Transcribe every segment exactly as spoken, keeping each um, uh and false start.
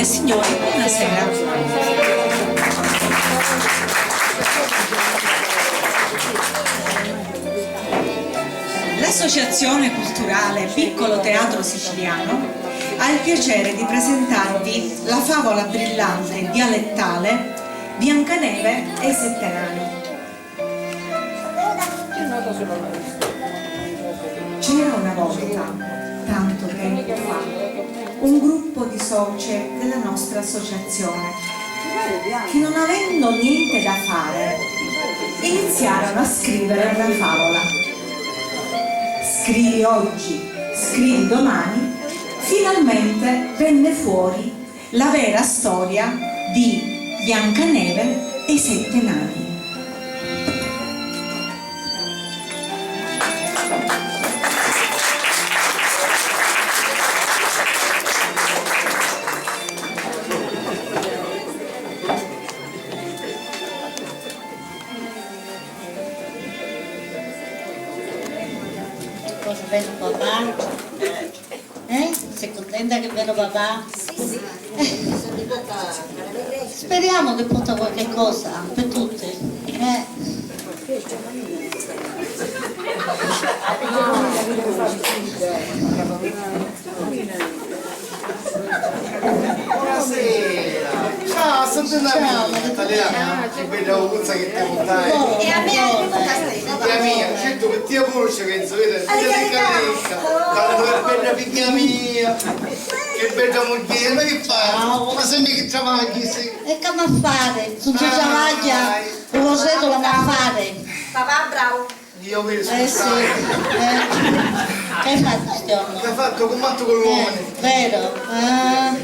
Signori, buonasera. L'associazione culturale Piccolo Teatro Siciliano ha il piacere di presentarvi la favola brillante dialettale Biancaneve e i sette nani. C'era una volta, tanto tempo fa, un gruppo di socie della nostra associazione che, non avendo niente da fare, iniziarono a scrivere una favola. Scrivi oggi, scrivi domani, finalmente venne fuori la vera storia di Biancaneve e i sette nani. Cosa, vero papà? Eh? Sei contenta che è vero papà? Sì, sì. Speriamo che porta qualche cosa per tutti. Eh. Buonasera. Ciao, sono una Ciao, amica italiana. Che bella buzza che ti portai. E a me anche tutta stessa. Figghia mia, certo che ti pure ci penso, vedi? Vedi che ricca. Tanto che bella figghia mia. Che bella moglie, ma che fai? Ma sembri che travagli, sì. E che mi fare? Se non ci travaglia, lo sai, lo mi fare. Papà, bravo. Io vedo. Eh sì, eh. Che hai fatto sti giorni? Che hai fatto? Combatto con l'uomo. Eh, vero? Ah.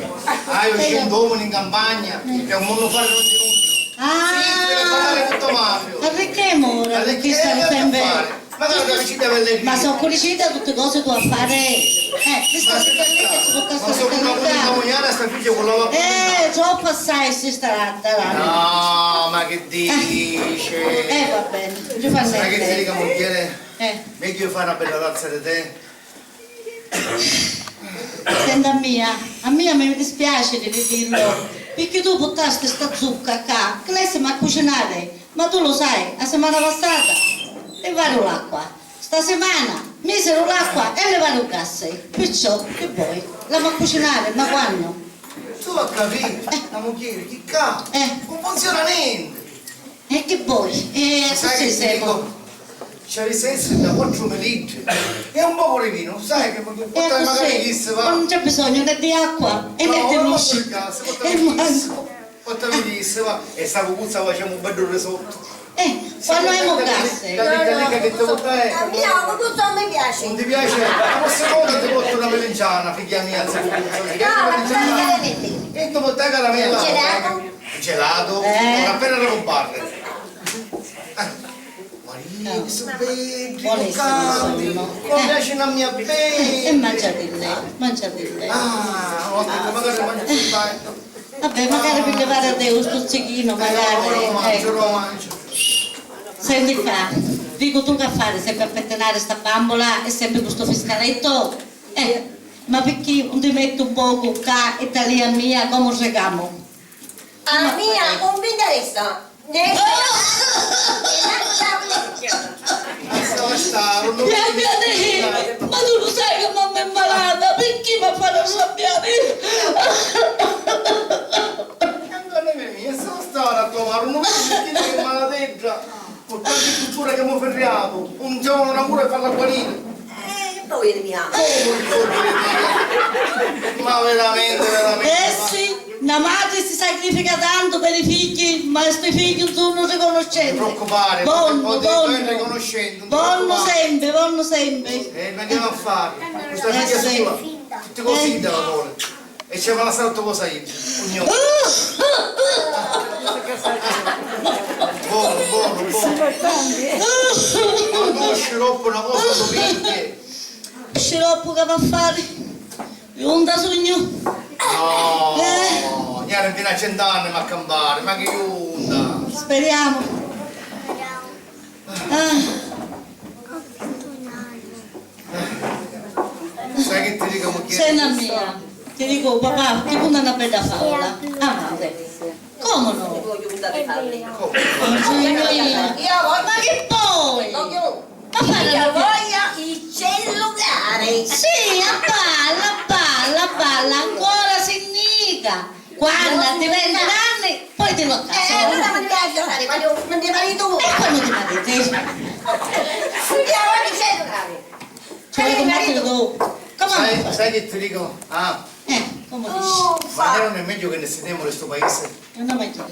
Ah, io scendo uomini in campagna e un mondo fare non ti nutro. Ah. Sì, per fare tutto mafio. Ma perché mora? Perché stai sempre... Ma guarda, vicino a Pellegrino. Ma sono curicita tutte cose tu a fare. Eh, questa... Ma sono una buona mugliera, sta figlia con la... Eh, troppo assai si sta... No, ma che dice? Eh, va bene, non ci fa niente. Sai che ti dico, moglie? Eh. Meglio fare una bella tazza di tè. Senti a mia, a mia mi dispiace di dirlo, perché tu portasti sta zucca qua, che lei si mi ha cucinato, ma tu lo sai, la settimana passata levaru l'acqua, sta settimana miseru l'acqua e levaru il gas, perciò che vuoi? La mi ha cucinato, ma quando? Tu a capì, la mugghieri, chi ca? Eh. Non funziona niente. E che vuoi? Eh, sai che ti dico? Ci avessi essere da quattro litri e un poco di vino, sai che mi portai magari chissà, va. Non c'è bisogno né di acqua e né di luce. E manco. Portami chissà, va. E sta cucuzza facciamo un bel risotto. Eh, quando è un gas? La ricca che ti portai. A mia la cucuzza non mi piace. Non ti piace? Ma se no ti porto una melenciana, figlia mia, se cucuzza. No, ma tu non... E ti portai caramella. Gelato? Gelato? Eh. Appena da comprare. Maria, che sono belli, buonissimo, croccanti, insomma. Come piace a mia bene. E mangiatelle, mangiatelle. Ah, no, aspetta, magari mangio più tardi. Vabbè, magari vi levate a te un stuzzichino, magari. No, no, mangio, ecco. No, mangio. Senti qua, dico tu che fare, sempre a pettinare sta bambola e sempre con sto fiscaletto? Eh, ma perché non ti metti un poco qua e talì a mia, come regamo? A mia non mi interessa. Biancaneve, ma tu lo sai che mamma è malata, perché mi fa arrabbiare? Biancaneve mia, se non stare a trovare un uomo che è malateddra, con tanta cultura che abbiamo ferriato, un giorno un amore farla guarire. Eh, povera mia. Come povera mia? Ma veramente, veramente. Eh sì, una madre si sacrifica tanto per i figli, ma sti figli non sono riconoscenti. Non ti preoccupare, bonno, bonno. Riconoscenti, non ti preoccupare. Bonno sempre, bonno sempre. Eh, ma che va a fare? Questa figlia sua, tutte cose da vuole. E ci aveva lasciato cosa io. Ognuno. Buono, buono, buono. Quando lo sciroppo una cosa lo piglie. Sciroppo che va a fare? Junta sugnu. No, eh. Ieri fino a cent'anni ma a campare, ma che junta? Speriamo. Ah. Sai che ti dico, mugghieri? Senti a mia. Ti dico, papà, ti conto na bedda favola. Avanti. Come no? Antonina, ma chi poi? Ma fai la... Io voglio il cellulare. Sì, abballa, abballa, abballa, ancora si nega. Quando diventi grandi, poi ti lo... Eh, allora mi devi aiutare, voglio, mi devi aiutare tu. E quando ti mariti? Io voglio il cellulare. Cioè, come ti dico? Come... Sai, sai che ti dico? Ah. Eh, come dici? Oh, ma non è meglio che ne stiamo in sto paese? Non è meglio.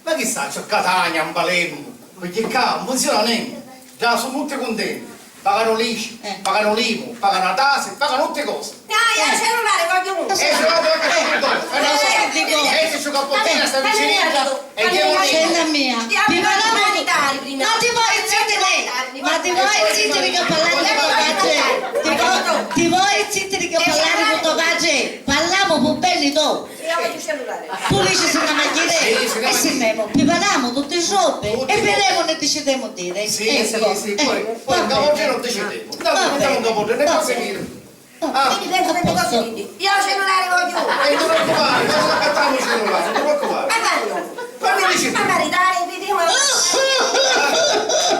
Ma chi sa, c'è Catania, in Palermo, perché qua non funziona niente. Già sono tutti contenti. Pagano l'ICI, eh, pagano l'IMU, pagano la tassa, pagano tutte cose. Dai, il cellulare voglio uno. Eh, se lo voglio anche io. Eh, se ci ho capputtino, sta vicinetta. E che vuol dire? Senta mia, ti parliamo di... Ma ti vuoi zitiri? Ma ti vuoi zitiri che parlare con tuo padre? Ti vuoi, ti vuoi zitiri che parlare con tuo padre? Parliamo più belli tu. Io voglio il cellulare. Tu dici se ne mangiare? Sì, sì, e se ne mangiare. Prepariamo tutti i soldi e vedremo, ne decidemo dire. Sì, sì, sì, poi, poi un capo non decidemo. Dai, non un capo, non può seguire. Ah. Quindi penso che cosa si dice. Io il cellulare voglio. E non ti preoccupare, noi accattamo il cellulare, non ti preoccupare. Ma quando? Quando dici? Ma maritare, vediamo.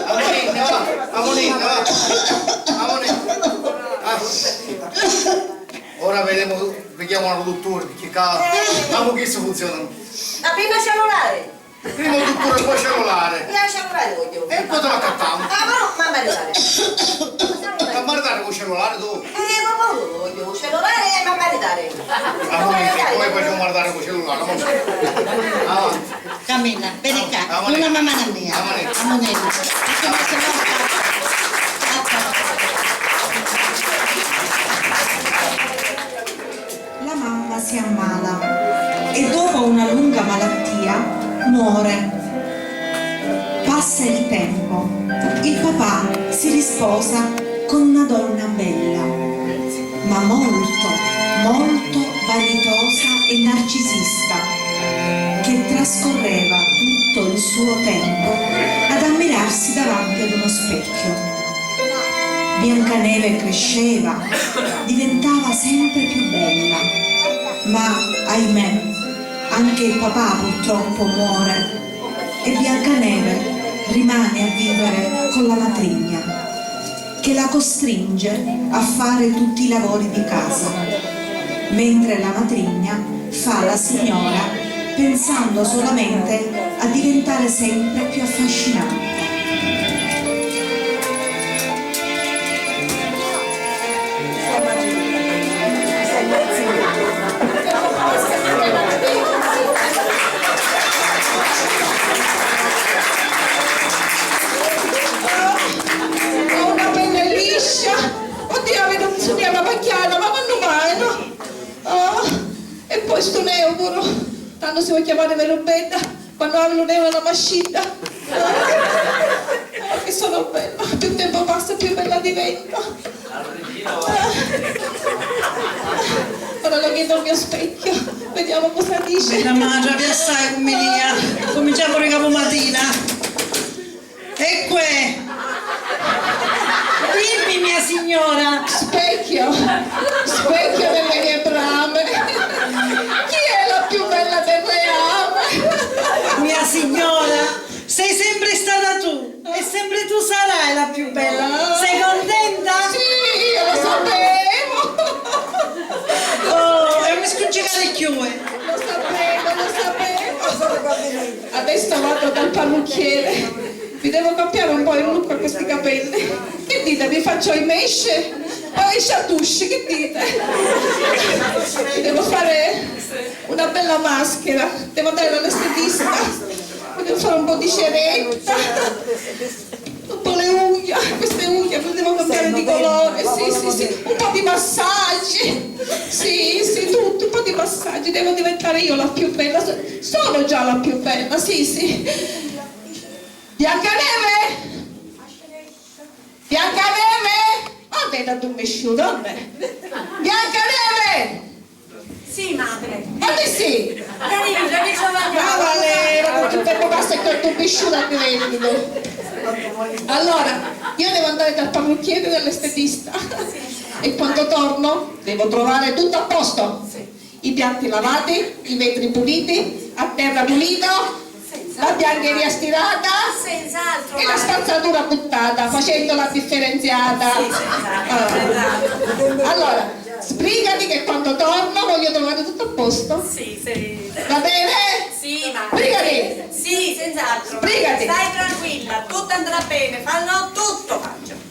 Amoninna, va, amoninna, va. Amoninna. Ah. Ora vedremo, vediamo un dottore, perché qua, eh, ma questo funziona. Ma prima cellulare. Prima tutto e poi cellulare. Io cellulare voglio. E poi te lo accattiamo. Ah, però, mamma arrivare. Ma guardare con cellulare tu? Eh, ma poi voglio cellulare e mamma arrivare. Ah, poi, poi facciamo guardare con cellulare, no? Avanti. Cammina, vieni qua. Avanti. Una mamma mia. Avanti. Avanti. La mamma si ammala e dopo una lunga malattia muore. Passa il tempo. Il papà si risposa con una donna bella, ma molto, molto vanitosa e narcisista, che trascorreva tutto il suo tempo ad ammirarsi davanti ad uno specchio. Biancaneve cresceva, diventava sempre più bella, ma, ahimè, anche il papà purtroppo muore e Biancaneve rimane a vivere con la matrigna, che la costringe a fare tutti i lavori di casa, mentre la matrigna fa la signora pensando solamente a diventare sempre più affascinante. Ho una pelle liscia. Oddio, vedo un sughjale a la vacchiana, ma quannu mai, no? Oh, e poi stu neuru, tantu si vò chiamari veru bedda, quannu havi lu neuru a la mascidda. Oh, che sono bella, più tempo passa più bella divento. Ora lo chiedo al mio specchio, vediamo cosa dice. Bella madre, assai cumminia. Cominciamo di capo mattina. E què? Dimmi, mia signora. Specchio, specchio delle mie brame, chi è la più bella del reame? Mia signora, sei sempre stata tu e sempre tu sarai la più bella. Ah. Sei contenta? Sì, io lo sapevo. Oh, e mi scuccica le chiue. Lo sapevo, lo sapevo. Adesso vado dal parrucchiere. Mi devo cambiare un po' il look a questi capelli. Che dite, mi faccio i mesh o i chatouche? Che dite? Mi devo fare una bella maschera. Devo andare dall'estetista. Mi devo fare un po' di ceretta. Un po' le unghie, queste unghie, le devo cambiare di colore. Sì, sì, sì. Un po' di massaggi. Sì, sì, tutto, un po' di massaggi. Devo diventare io la più bella. So-, sono già la più bella, sì, sì. Biancaneve! Biancaneve! Onn'è ddà addummisciuta, onn'è? Biancaneve! Sì, madre. Onn'è sì? Arrivo, arrivo, arrivo. Ah, Valera, ma che tempo passa che addummisciuta a livello. Allora, io devo andare dal parrucchiere e dall'estetista. E quando torno devo trovare tutto a posto. Sì. Piatti lavati, i vetri puliti, a terra pulito, la biancheria stirata e la spazzatura buttata, facendo la differenziata. Ah. Allora, sbrigati che quando torno voglio trovare tutto a posto. Sì, sì. Va bene? Sì, ma... Sbrigati! Sì, senz'altro. Sbrigati! Stai tranquilla, tutto andrà bene, farò tutto, faccio.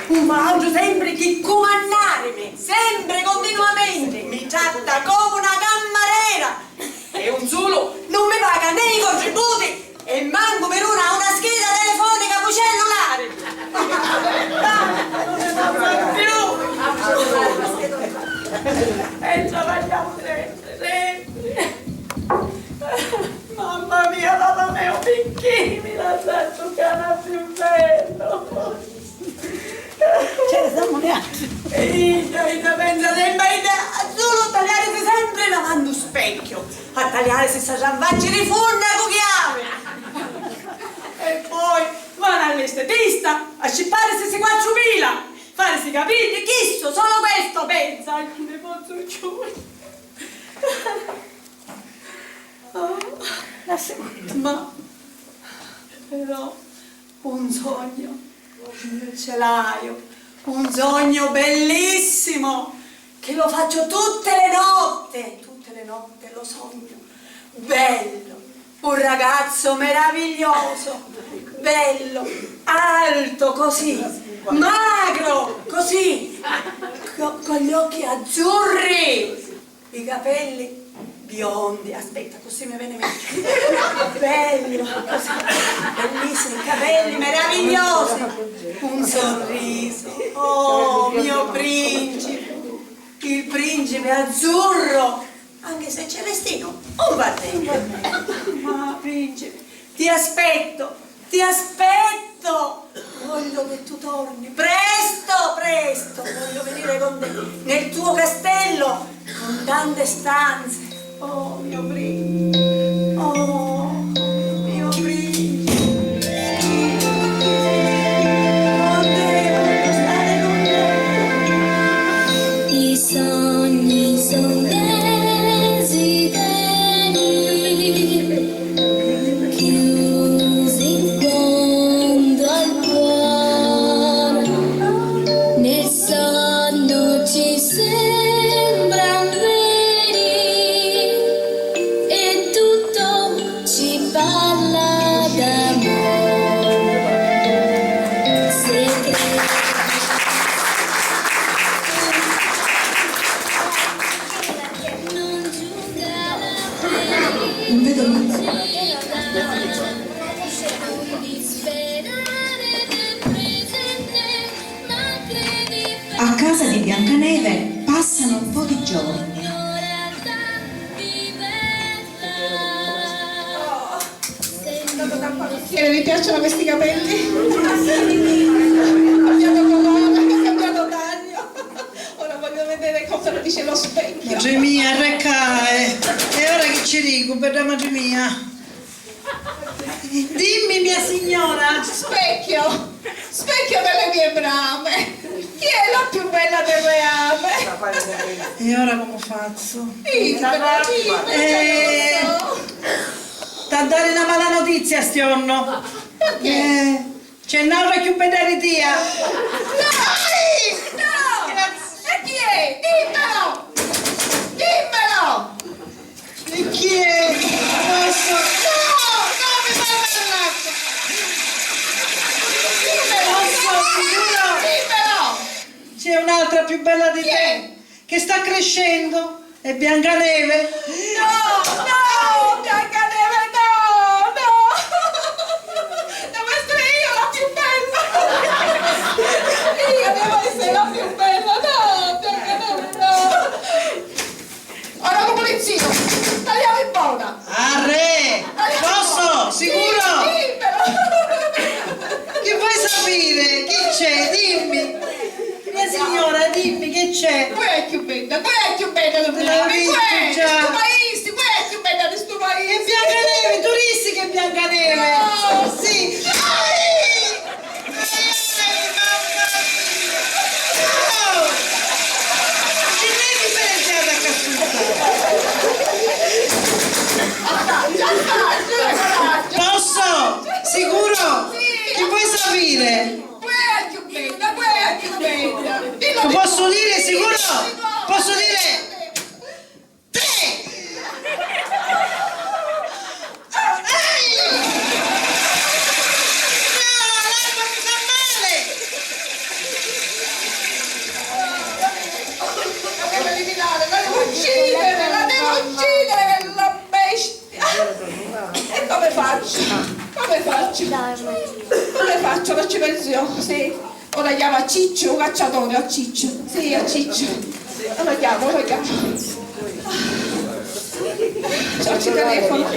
Un Faugiu sempri chi cumannarimi, sempri, continuamenti, mi tratta comu na cammarera e un sulu nun mi paga né i contributi e mancu mi duna una scheda telefonica cu cellulari. Basta, nun mi passa più. E travagliamo sempre, sempre. Mamma mia, papà meu, picchì mi lassasti ccà n'autru infernu? C'era semu niatri. Idda, idda, pensa sempri, idda, sulu a taliarisi sempri davanti u specchiu, a taliarisi sta cianfacci di funna cu chiavi. E poi va all'estetista a scipparisi sti quattru pila, farisi i capiddi, chistu, solo questo pensa, nun ne pozzu cchiù. Oh, ma però un sogno ce l'haiu, un sogno bellissimo, che lo faccio tutte le notte, tutte le notte lo sogno. Bello, un ragazzo meraviglioso, bello, alto così, magro così, co- con gli occhi azzurri. I capelli biondi, aspetta, così mi vene meglio. Bello, così, bellissimi, capelli meravigliosi, un sorriso. Oh, mio principe, il principe azzurro, anche se celestino, un va bene. Ma principe, ti aspetto, ti aspetto! Voglio che tu torni presto, presto! Voglio venire con te nel tuo castello con tante stanze. Oh, mio principe! Oh, mio principe! Con te voglio stare, con te! I sogni son desideri chiusi in fondo al cuore, nel sonno ci sembra veri e tutto ci parla d'amore. Se credi non giunga la Non vedo nulla. A casa di Biancaneve passano un po' di giorni. Che mi piacciono questi capelli. Ho cambiato colore, ho cambiato taglio. Ora voglio vedere cosa dice lo specchio. Madre mia, arrecà, eh. E ora chi ci dicu, bedda madre mia? Dimmi, mia signora. Specchio, specchio delle mie brame, chi è la più bella del reame? E ora comu fazzu? Dimmelo, dimmelo, eh, già lo so. T'ha dari na mala notizia stiornu. Perché? Eh, c'è n'autra chiù bedda di tia. Dai! No! E chi è? Dimmelo! Dimmelo! E chi è? Posso? No! No, mi fai parlare! Dimmelo! Posso? Ti giuro! Dimmelo! C'è un'altra più bella di te, che sta crescendo, è Biancaneve. No, no, Biancaneve, no, no! Devo essere io la più bella! Io devo essere la più bella, no, Biancaneve, no! Ora lu pulizinu, taliami bona! Arrè! Posso? Sicuro? Sì, sì, però. Chi vuoi sapere? Chi c'è? Dimmi. Mia signora, dimmi che c'è. Qual è chiù bella? Qual è chiù bella di stu paese? Qual è chiù bella di stu paese? È Biancaneve, tu rissi che è Biancaneve? No. Sì. Dai! Dai, dai, Quella è più bella, quella è più bella. Dillo. Lo posso dire sicuro? Posso dire? Tre! Ehi! No, l'arma mi fa male! La devo eliminare, la devo uccidere, la devo uccidere, quella bestia! E come faccio? Come faccio? Come faccio? Non ci penso io, sì. Ora chiamo a Ciccio, un cacciatore, a Ciccio. Sì, a Ciccio. Ora chiamo, ora chiamo. Ciao, ci telefono.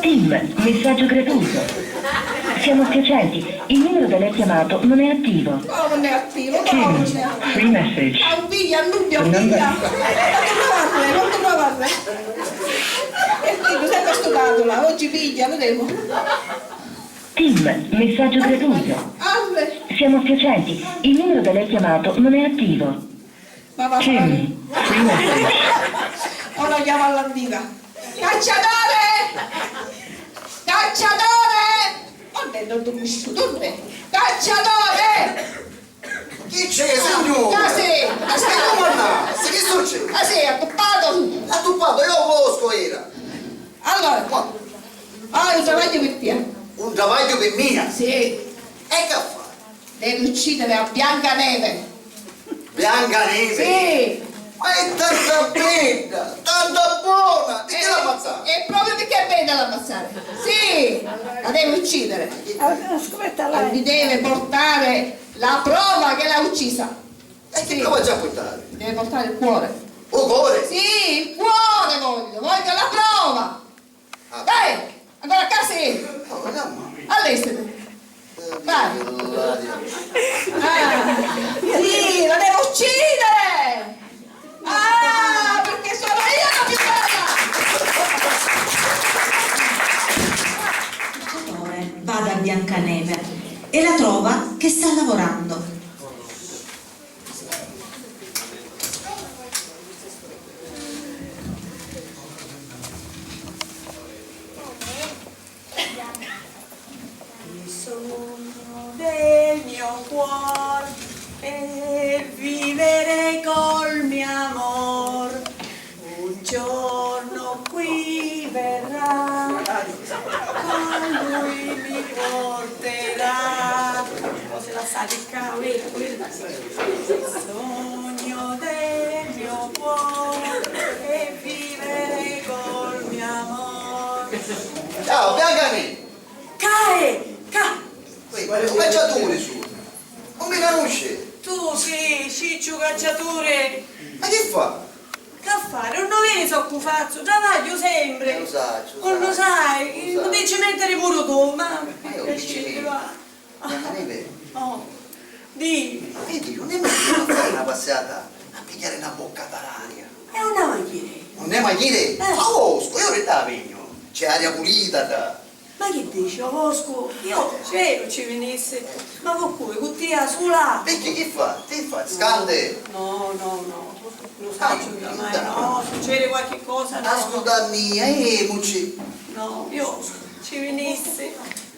Tim, messaggio gratuito. Siamo spiacenti, il numero da lei chiamato non è attivo. Oh, non è attivo, no, non è attivo. Free message. Ah, non piglia, non piglia, non piglia. Quanto prova a re, quanto prova a re. E quindi sempre sto dado là, oggi piglia, vedremo. Tim, messaggio gratuito. Arre. Siamo spiacenti, il numero da lei chiamato non è attivo. Ma va. Tim, free message. Ora chiamo all'antica. Cacciatore! Cacciatore! Dov'è, non dormisciuto? Dov'è? Cacciatore! Chi c'è, signore? Ca sì, ca sì. Ma che comandà? Chi succede? Ca sì, attuppato. Attuppato? Io Bosco era. Allora, ah, un travaggio per te. Un travaggio per mia? Sì. E che fa? Devi uccidere a Biancaneve. Biancaneve? Sì. Ma è tanta bedda, tanta bona, e ti l'ammazzare? È proprio perché è bedda l'ammazzare. Sì, la devi uccidere. Ah, scometta lei. E mi deve portare la prova che l'ha uccisa. E che prova ci ha portare? Deve portare il cuore. Il cuore? Sì, il cuore voglio, voglio la prova. Ah. Dai, ancora a casa io. Oh, mamma. Allestiti. Eh, vai. Dio, Dio. Ah, sì, la devo uccidere! Ah, perché sono io la più bella! Il cacciatore va da Biancaneve e la trova che sta lavorando. Il sogno del mio cuor è vivere col mio amor. Un giorno qui verrà, con lui mi porterà. Cose lassate qua, vedi, vedi. Sogno del mio cuore e vivere col mio amor. Ciao, Biancanì! Ca è? Ca... Uè, un cacciatore sono. Non mi conosci? Tu sì, Cicciu cacciatore. Ma che fa? Che fare? Non vedi so cu fazzu? Travagghiu sempre. Eh, lo saccio, lo saccio. Non lo sai? Non ti ci mettere pure tu, ma... Ma io che ci metto? Va. Ma non è vero. Oh, dì. Vedi, non è meglio a fare una passeggiata a pigliare una boccata d'aria? E non ne mangiare? Non ne mangiare? Eh. Ma Bosco, io non la vegno. C'è aria pulita qua. Ma chi dici, o Bosco? Io, cioè, non ci venissi. Ma con cui? Con tia sula? Perché che fa? Che fa? Scande? No, no, no. Non lo saccio mai, no. Succede qualche cosa, no. Ascolta mia, emuci. No, io ci venissi.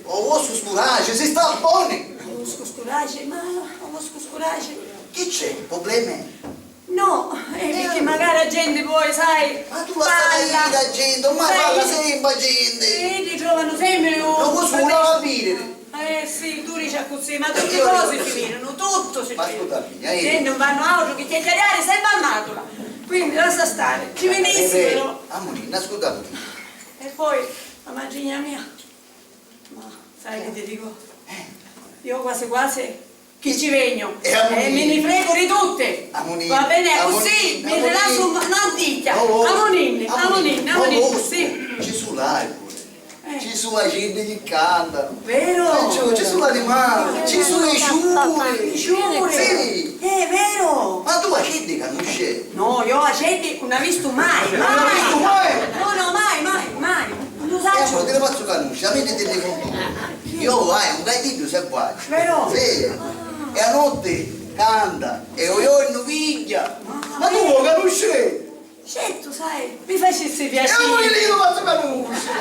O vuoi scuraggi, si sta boni! Vuoi scuraggi? Ma vuoi scuraggi? Chi c'è? Problemi? No, eh, perché magari la gente poi, sai, ma tu la sai, la gente, ormai parla sempre la gente. Eh, li trovano sempre un... Non posso, non la vire. Eh sì, tu dici così, ma tutte cose si virano, tutto si vira. Ma ascolta mia, eh. E non vanno altro che chiacchierare sempre a matula. Quindi lascia stare, ci venissero. Amuninna, ascolta mia. E poi, la madrigna mia. Ma sai che ti dico? Eh. Io quasi quasi chi ci vegno. E mi ni frego di tutti. Va bene così, mi rilasso un... Amuninni, amuninni, amuninni, sì. Ci su l'alcol, ci su la gente che canta. Vero? Ci su l'animali, ci su i ciuri. I ciuri? Sì. È vero. Ma tu la gente conosci? No, io la gente non la visto mai, mai. Non la visto mai? No, no, mai, mai, mai. Non lo saccio. E allora ti la faccio conoscere, a me ti ne conto. Io, vai, un gaitino se guarda. Vero? Sì. E a notte canta, e o giorno piglia. Ma tu lo conosci? Certo, sai, mi facessi piacere. E allora io lo faccio conoscere.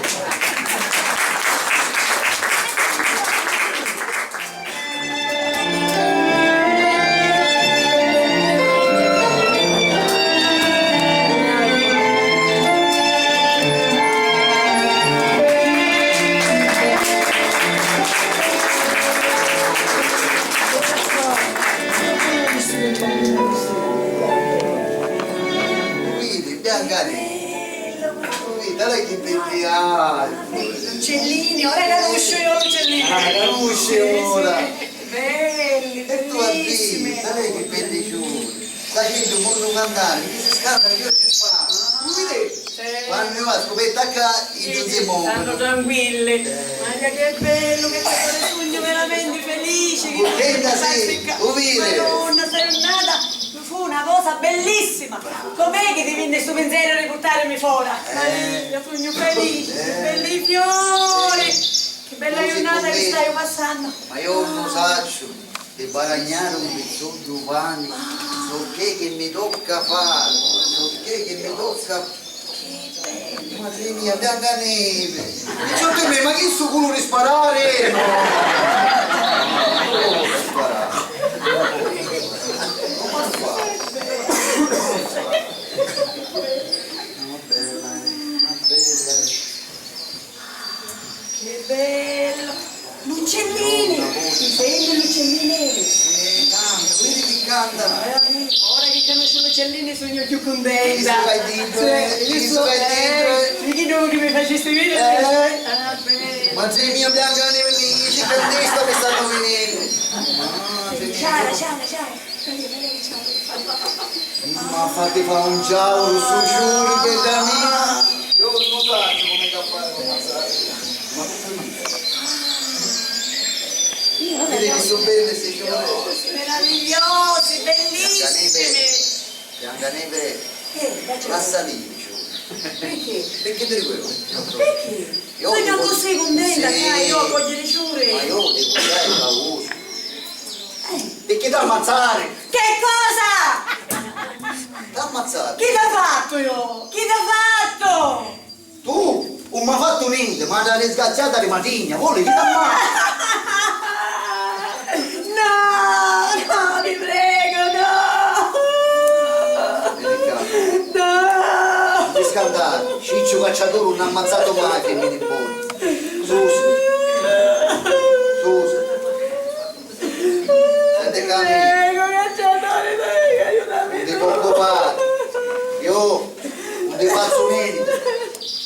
Ora canusciu io l'uccellini. Ah, canusci ora. Belli, bellissimi. Sapete che belli ciuri? Sta gente un mondo cantare, chi si scanta, io ci sparo. Quando io la scopetta qua, io non si muovono. Stanno tranquilli. Ma che bello, che sogno veramente felice. Contenta sì, lo vedi? Madonna, sei nata. Fu una cosa bellissima! Com'è che ti vinni stu pinzeru di purtarimi fora? Maria, sugnu felici, belli fiori! Chi bella jurnata chi staiu passannu! Ma io non lo saccio, ti baragnare un pizzotto di pane, so che che mi tocca fare, so che che mi tocca. Madre mia, bianca neve! Picciotto mio, ma chi stu culo di sparare? No! Non posso sparare! Non posso fare! Non posso fare! No, bella, eh, ma bella, eh. Che bello! L'uccellini! Ti senti l'uccellini? Sì, tanto, vedi chi canta! Ora che conosco l'uccellini sogno più contenta! Chi sto che dico, eh? Chi sto che dico, eh? Chi dopo che mi facesti vedere? Eh? Ah, bene! Ma sei mia bianca, ne vedi, ci cantesta questa nominina! Ciao, ciao, ciao! Ma fate fa un ciauru, su giuri, bella mia. Io non saccio come che fare con Mazzari. Ma come? Vedi che sono belle ste signore. Meravigliosi, bellissimi. Biancaneve, lassa lì, giuri. Perché? Perché ti dico io? Perché? Sognu così contenta, sì, io a cogliere ciuri. Ma io devo dare pausa. Perché t'ammazzare? Che cosa? T'ammazzare. Chi t'ha fatto io? Chi t'ha fatto? Tu? Non m'ha fatto niente, ma una disgraziata di matigna, vuole chi t'ammazza? No, no, vi prego, no! Vedi qua. No! Non ti scantare, Ciccio Cacciatore non ha ammazzato mai femmine buone. Susa. Susa. Senti, Cami. Prego, cacciatore, prego, aiutami. Non ti preoccupare. Io non ti faccio niente.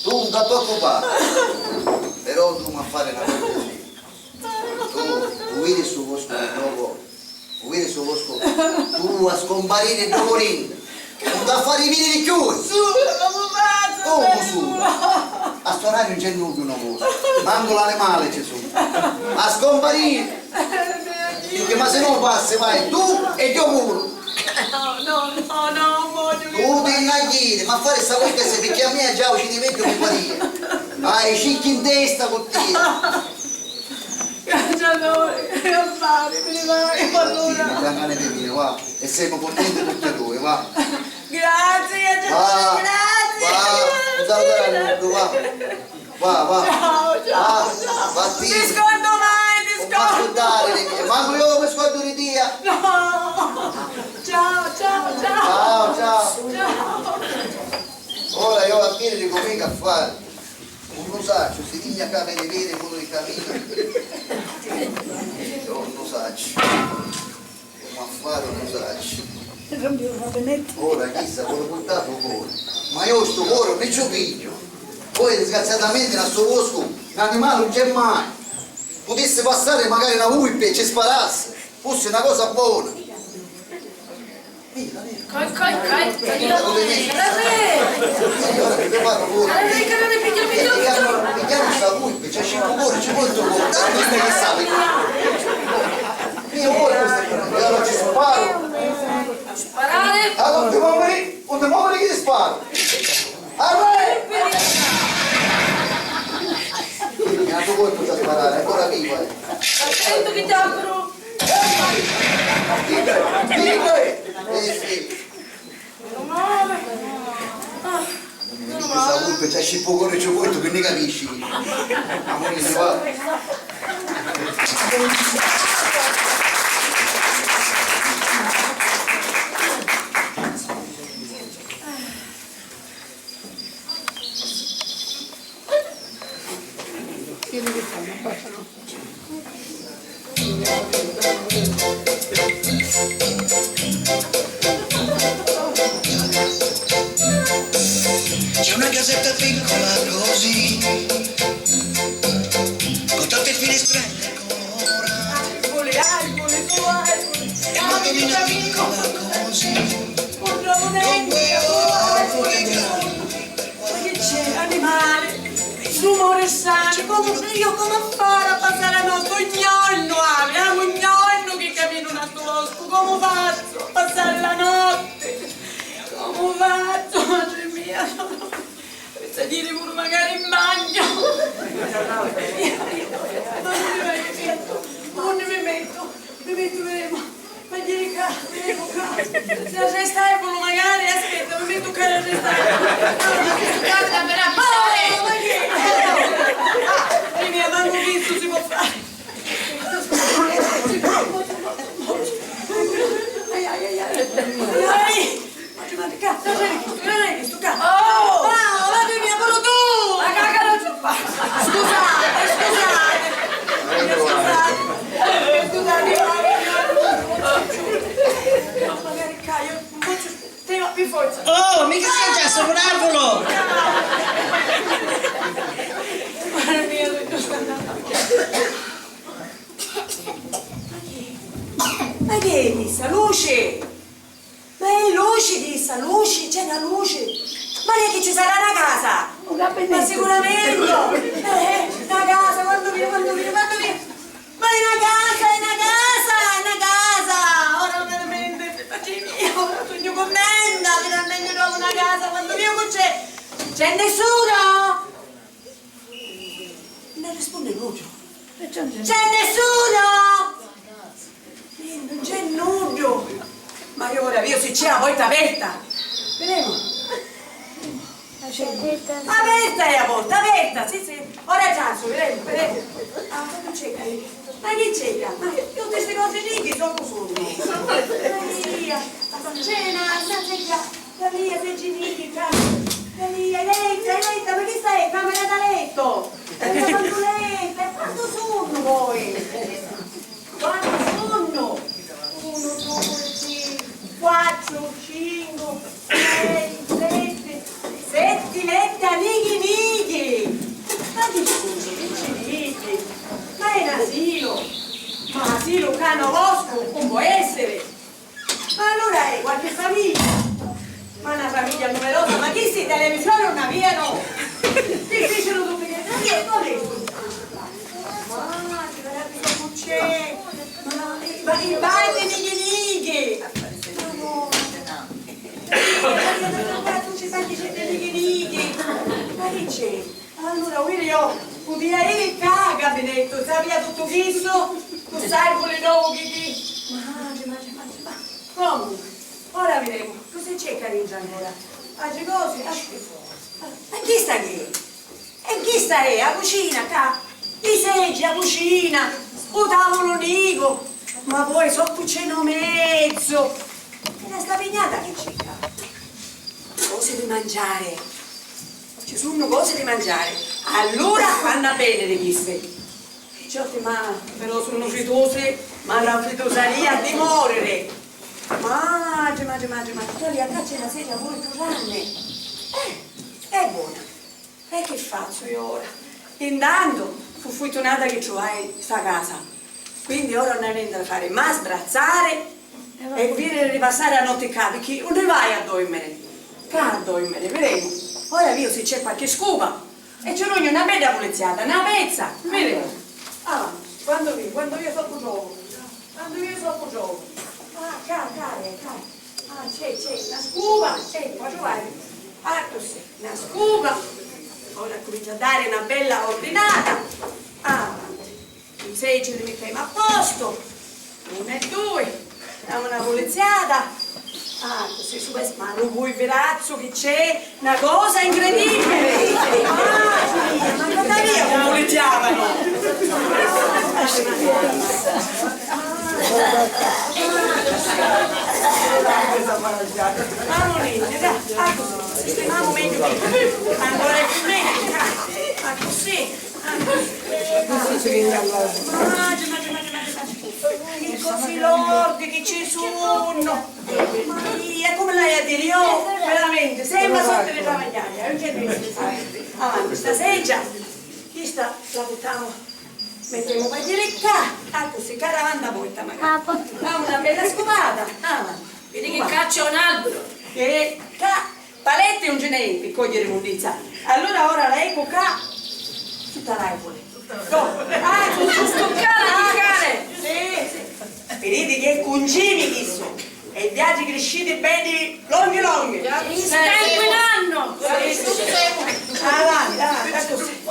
Tu non ti preoccupare. Però tu mi fai una cosa. Tu, tu vedi sto bosco di nuovo? Vidi sto bosco, tu a scomparire dopo niente. Non t'ha fari vidiri chiù! Sulu, non mi fazzu! Comu sulu? A sto orario non c'è nulla, una cosa. Manco l'animali ci sono. A scomparire! Perché ma se no passi, vai tu e io pure. No, no, no, no, voglio. Tu ti innaghiri, ma fare sta cosa perché a me già ci ne vedo un paio. Hai cicchi in testa con te. Cacciatore, che affari, mi ne vai, allora. Sì, mi dà gana di dire, va. E siamo contenti tutti e due, va. Grazie, cacciatore, grazie. Va, va, va, va. Va, va. Ciao, ciao, ciao. Va, ti scordo mai, ti scordo. Non mi scordare di me. Manco io mi scordo di te. No. Ciao, ciao, ciao. Ciao, ciao. Ciao. Ora io a dire come che fare. Non lo saccio, si digna ca vede vede quello che cammina. Non lo saccio. Come a fare non lo saccio. Ora chissà vuole portare fuori. Ma io sto cuore non ci piglio. Poi disgraziatamente da sto bosco un animale non c'è mai. Potesse passare magari una volpe e ci sparasse, fosse una cosa buona. Coi, coi, coi, coi, io. Arrè! Arrè, arrè, pigliami, pigliami, pigliami. Pigliamo sta volpe, c'è cinque cuori, ci vuole due cuori. Tanto non è che sa. Io voglio questo, e allora ci sparo. Sparare! Ah, non ti muovere, non ti muovere che ti sparo. Arrè! Mi ha dato colpo da sparare, ancora vivo, eh. Attento che ti apro. Dite, dite! Eh sì. Meno male. Ah, meno male. Questa volpe c'è scippo cuore, c'è vuoi tu che ne capisci? Amore, si va. C'è una casetta piccola così. Purtroppu nenti, ma chi c'è? Animali, rumuri strani, comu, io comu a fari a passari la notti? Un jornu, avi, avi un jornu chi caminu nta stu boscu, comu fazzu a passari la notti? Comu fazzu, matri mia? Pensa di iri puru macari in bagnu. Unni mi mettu? Unni mi mettu? Mi mettu, vedemu. Ma jiri ccà, vedemu ccà. Nta stu tavulu macari, aspetta, mi mettu ccà nta stu tavulu. No, no, stu tavulu, però, oh, ma chi? Ah, mia, mancu chistu si pò fari. Ai, ai, ai, ai. Ai. Matri, matri, ccà, ccà, ccà, ccà, ccà. Oh! Ah, matri mia, puru tu! La caca non ci fa. Scusate, scusate. Scusate. Scusate, io non posso più. Magari ccà, io non posso più. Te va più forza. Oh, mica schiacciare sto tavolo! Mamma mia, ma chi? Ma chi è questa? Luce! Ma è luci, chissa, luci, c'è na luci. Ma chi è, chi ci sarà na casa? Un gabinetto. Ma sicuramente. Eh, na casa, quantu via, quantu via, quantu via. Ma è na casa, è na casa, è na casa. Ora veramente, facimi, io ora sugnu cuntenta, finalmente trovu na casa, quantu via, cu c'è? C'è nessuno? Non risponde nuddu. C'è nessuno? Eh, non c'è nuddu. Ma io ora veru si c'è a porta aperta. Vedemu. Aperta è a porta, aperta, sì, sì. Ora trassu, vedemu, vedemu. Ah, ma chi c'è ccà? Ma chi c'è ccà? Ma io tutti sti cosi ricchi soccu sunnu? Maria, c'è na, na seggia. Maria, seggi nichi, ca-, Maria, Eletta, Eletta, ma chi sta è? Camera da letto! Camera da letto! E quantu sunnu poi? Quantu sunnu? Unu, dui, tri, quattru, cincu, sei, sette, setti letti a nichi nichi! Ma chi sunnu? Chi ci dici? Ma è n'asilo! Ma asilo ccà nô boscu un pò essiri! Ma allura è qualche famiglia? Ma na famiglia numerosa, ma chisti televisioni nun avianu? Chi ficiru tutti che, ma chi, qual è stu? Ma chi, ma chi c'è? Ma i, ma i bagni nichi nichi! Ma no, no, no. Tutti i bagni c'è nichi nichi! Ma chi c'è? Allura, Willy, io putia iri ccà a gabinettu, sapia tuttu chissu, cu ss'arbuli novu chi, chi. Matri, matri, matri, ma comu? Ora videmu, cosi c'è ccà dintra ancora? Altri cosi? Ah, e chista chi è? E chista è a cucina, ccà? I seggi, a cucina, u tavulu nicu, ma poi soccu c'è nô mezzu? E na sta pignata chi c'è ccà? Cosi di mangiari. Ci sunnu cosi di mangiari. Allura fannu a vèniri chisti. Picciotti, ma però sunnu fritusi, ma la fritusaria di mòriri. Matri, matri, matri, matri, quali, ccà c'è na sedia puru cchiù granni. Eh, è bona. E chi fazzu io ora? Intantu fu furtunata chi truvai sta casa. Quindi ora non è niente da fare, ma sbrazzare e viri di passari a notti ccà, picchì unni vai a dormiri? Ccà a dormiri, videmu. Ora viu si c'è qualche scupa e ci dugnu na bedda puliziata, na pezza, videmu. Avanti, quantu via, quantu via soccu trovu, quantu via soccu trovu. Ah, ccà, ccà, eh, ccà. Ah, c'è, c'è, na scupa, c'è, poi trovai. Accussì, na scupa. Ora cuminciu a dari na bella ordinata. Avanti. I seggi li mittemu a postu, unu e dui, damu na puliziata. Ah, così su ves-, ma lu pulvirazzu chi c'è, na cosa incredibile! Ah, ma guarda via, lu puliziavanu! Mamu, dai, ah, così, sistemamu megghiu, megghiu, ancora più megghiu, ah, così. Matri, matri, matri, matri, matri. Chi cosi lordi chi ci sunnu! Maria, comu l'haiu a diri? Io veramenti sempri sottu di travagghiari, eh, non c'è niente di fare. Avanti, sta seggia, chista la buttamu. Mettemu paglieri ccà, accussì, ca ravanta volta magari. Ah, po- Fa una bella scuvata, ah, ma vidi chi ccà c'è un albero, che ccà paletti non ce n'è per cogliere immondizia. Allora ora la ecco ccà, tutta l'arbore. No, ah, giusto ccà, la cane. Sì, sì. Viditi che è cungimi chistu, e viaggi crisciti belli longhi longhi. Sta inquinanno. Avanti, avanti, accussì.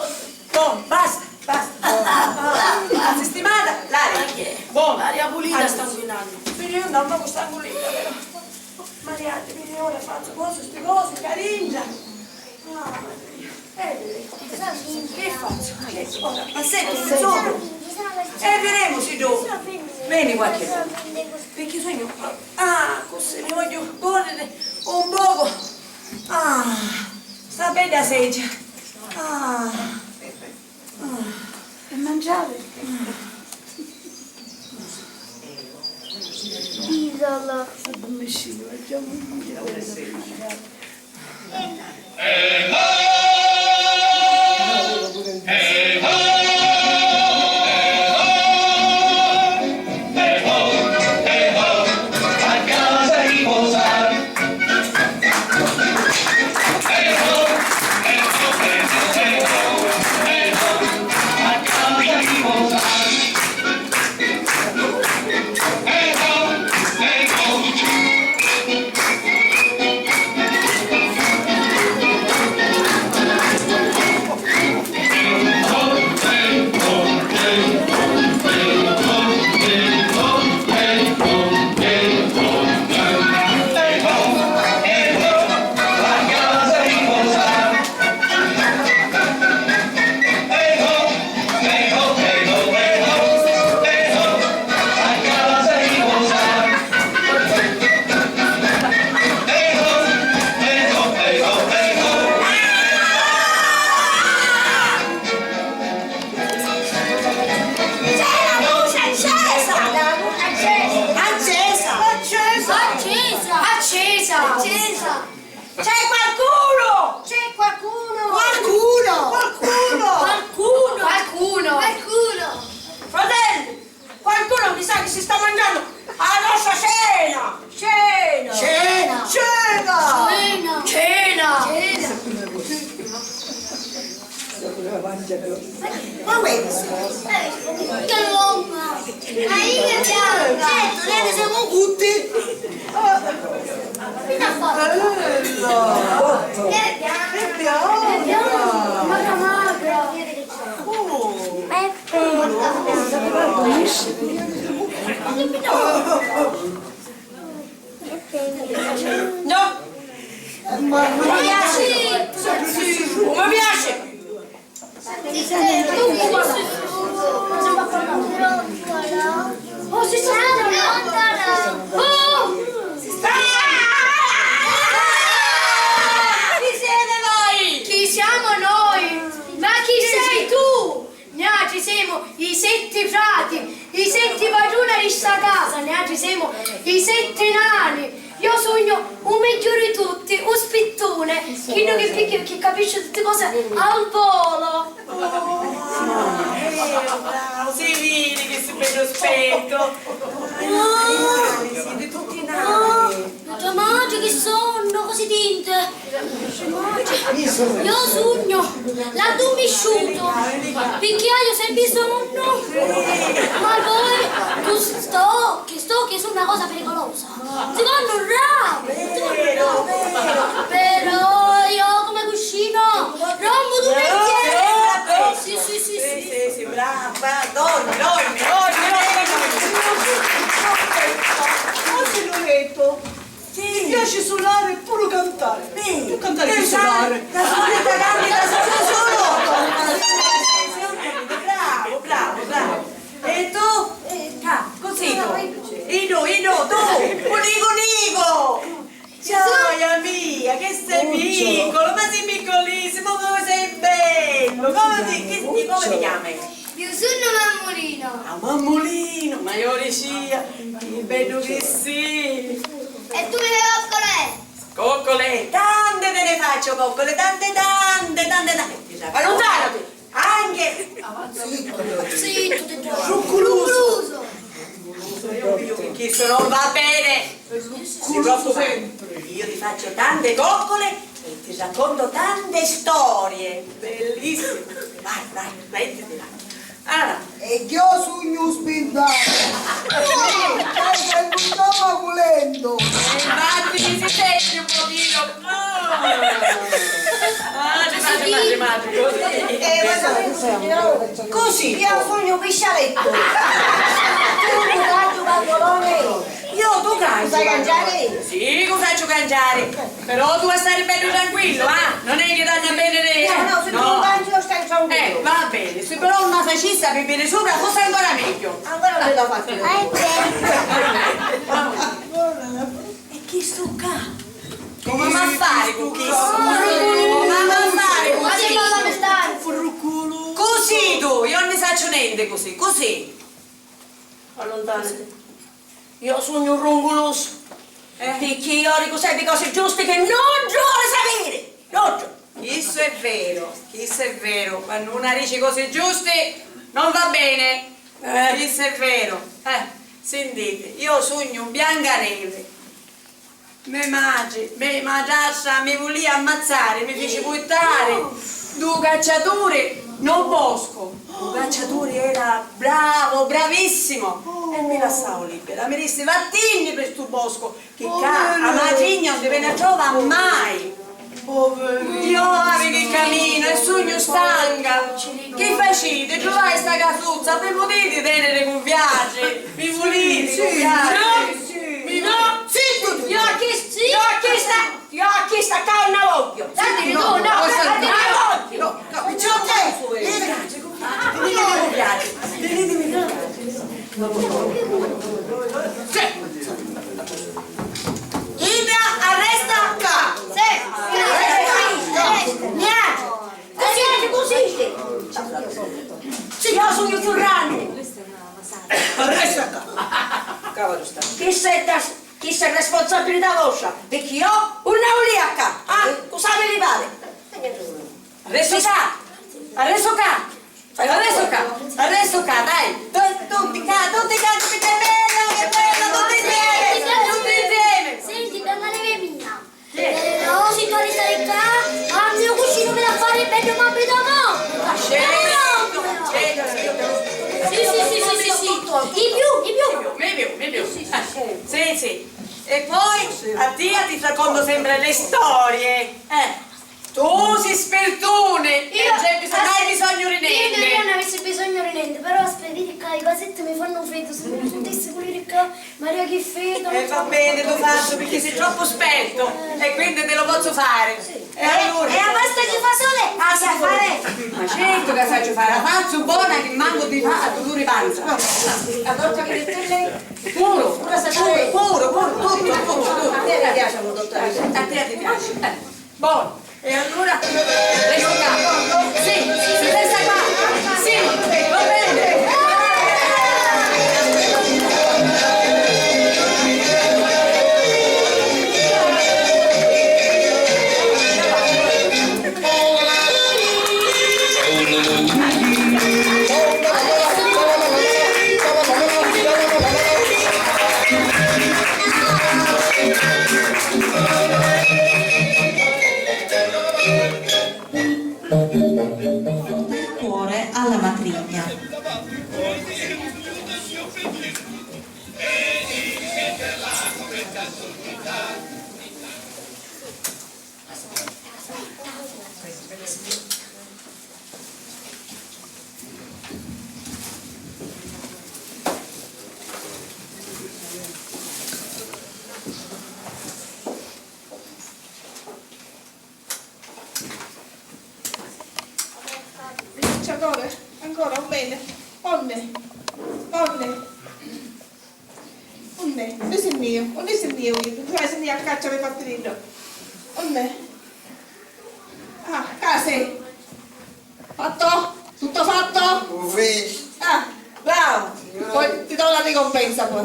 Bon, basta, basta. Ah, sistimata l'aria. Bon. L'aria pulita sta inquinannu. Figghiu, no, ma sta pulita, però. Mariati, mi ora fazzu cosi, sti cosi, caringia. Ah, Maria. Eh, che fazzu? Che ora? Ma senti, insomma. E vedemu si do. Veni qualche. Perché sognu. Ah, così mi voglio correre un poco. Ah, sta bella seggia. Ah. E mangiare? Isola. C'è la luce accesa! La luce accesa! Accesa! Accesa! Accesa! Accesa! Accesa! C'è qualcuno! C'è qualcuno! Qualcuno! Qualcuno! Qualcuno! Qualcuno! Qualcuno! Fratelli, qualcuno mi sa che si sta mangiando la nostra cena! Cena! Cena! Cena! Cena! Cena! Cena! Ma questo? Che longha! Ma io che bianca! Certo, noi ne siamo tutti! Fino a fare! Bella! Che bianca! Che bianca! Magra magra! Oh! Peppe! No! Mi piaci! Mi piaci! Oh, si sta... Oh! Si sta... Chi siete voi? Chi siamo noi? Ma chi sei tu? Niatri semu i setti frati, i setti patruna di sta casa, niatri semu i setti nani. Io sugnu u megghiu di tutti, u spittuni, chiddu chi pigghia, chi capisci tutti cosi al volo. Oh, bravo, bravo, si vidi chi si beddu spettu. Ah, siete tutti nani. Ah, tua madri chi sonnu, cosi tinti. Io sugnu l'addummisciutu, picchì haiu sempri sonnu. Ma poi, tu, sti occhi, sti occhi sunnu na cosa pericolosa. Si vonnu rrà! Si vonnu rrà! Però io comu cuscinu rompu tutti i bicchieri! Sì, sì, sì, sì. Sì, sì, brava, dormi, dormi, dormi, dormi. Oggi l'ho detto. Sì. Mi piaci sunari e puru cantari. Sì. Tu cantari chi sunari? La sunetta canta da solo, solo. Bravo, bravo, bravo. E tu? Ca, così tu. Idu, idu, tu. Nicu, nicu. Gioia mia, che sei piccolo, ma sei piccolissimo, come sei bello. Come ti, che, come ti chiami? Io sono Mammolino. Ah, Mammolino, ma io dicia, che bello che sei. E tu le coccole? Coccole? Tante te ne faccio coccole, tante, tante, tante, tante. Allontanati, anche. Zitto, Rucculusu! Rucculusu, io voglio che chistu non va bene! Rucculusu sempre! Io ti faccio tante coccole e ti racconto tante storie! Bellissime! Vai, vai, mettiti là! Allora, e io sugnu spintato! Stai sentu stomacu lento! E infatti mi si sente un pochino! Ah, ci mandi, mandi, mandi, così. Eh, ma sapete, signora, così, io sugnu piscialettu. Tu, tu, tu, pantalone. Io, tu cangi. Sai cangiare? Sì, cu sacciu cangiare. Però tu a stari bellu tranquillu, ah? Non è che t'hannu a veniri. No, no, se tu cangi, io stai tranquillo. Eh, va bene, se però non la facessi a bere sopra, fosse ancora meglio. Ancora non me la faccio. E chistu ccà? Comu m'ha fari cu chistu? Comu m'ha fari cu chistu? Così tu, io non ne sacciu nenti così, così. Allontanati. Io sugnu runculusu. Eh. Picchì io dicu sempri cosi giusti chi non ci voli sapiri. Non ci. Chistu è veru, chistu è veru. Quannu una dici cosi giusti, non va bene. Eh. Chistu è veru. Eh, sintiti, io sugnu Biancaneve. Me matri, me matrastra mi vulìa ammazzari, mi fici purtari dû cacciaturi nô boscu. Lu cacciaturi era bravu, bravissimu, e mi lassau lìbbira. Mi dissi: "Vattinni pi stu boscu, chi ccà a matrigna non ti veni a trova mai." Poverina. Io havi chi caminu e sugnu stanca. Chi faciti? Truvai sta casuzza, vi putiti teniri cu viatri? Vi vuliti cu viatri? No! Zittu tu! Io a chis-, io a chista, io a chista ccà non la vogghiu! Senti, no, no, no, non la vogghiu! No, no, no, sì. Idda arresta ccà! Sì, sì, sì. Niente! Così, così! Sì, io sugnu chiù rannu! Arresta ccà! Cava tu sta. Chi sei da Chista è responsabilità vostra, picchì io nun nni vulìa ccà, ah? Cu sapi li pari? Arrestu ccà! Arrestu ccà! Arrestu ccà! Arrestu ccà, dai! Tu-, tutti ccà, tutti ccà, che bello, che bello, tutti insieme! Tutti insieme! Senti, donna Neve mia, però si tu restari ccà, a mio cugino mi la fari meglio, ma mi da mo! Certo, certo, certo. Sì, sì, sì, sì, sì, sì. Di più, di più. Di più, di più, di più. Sì, sì, sì. E poi a tia ti racconto sempre le storie. Eh, tu si spirtuni e non c'è bis-, mai bisogno di niente. Io non avessi bisogno di niente, però se vedi ccà i vasetti mi fanno freddo, se non li putessi pulire ccà, Maria, che freddo. E va bene, lo faccio perché sei troppo spento e quindi te lo posso fare. E allora? E a pasta di fasole? Ah, sai fare? Ma certo che la saccio fare, la fazzu bona che manco ti fa a dolore di panza. La torta che ti stelle? Puro, puro, puro, puro, tutto, tutto, tutto. A te ti piace, a te ti piace. Eh, buono. E allora? Resta qua. Sì, sì, resta qua. Sì, va bene. Cuore alla matrigna. Cacciatore, ancora, un bene. Onde? Onde? Unni si nni iu? Unni si nni iu? Cioè, si nni iu a caccia pi fattiriddu. Unni? Ah, ccà si. Fatto? Tutto fatto? Ufficio. Ah, bravo. Poi ti do la ricompensa poi.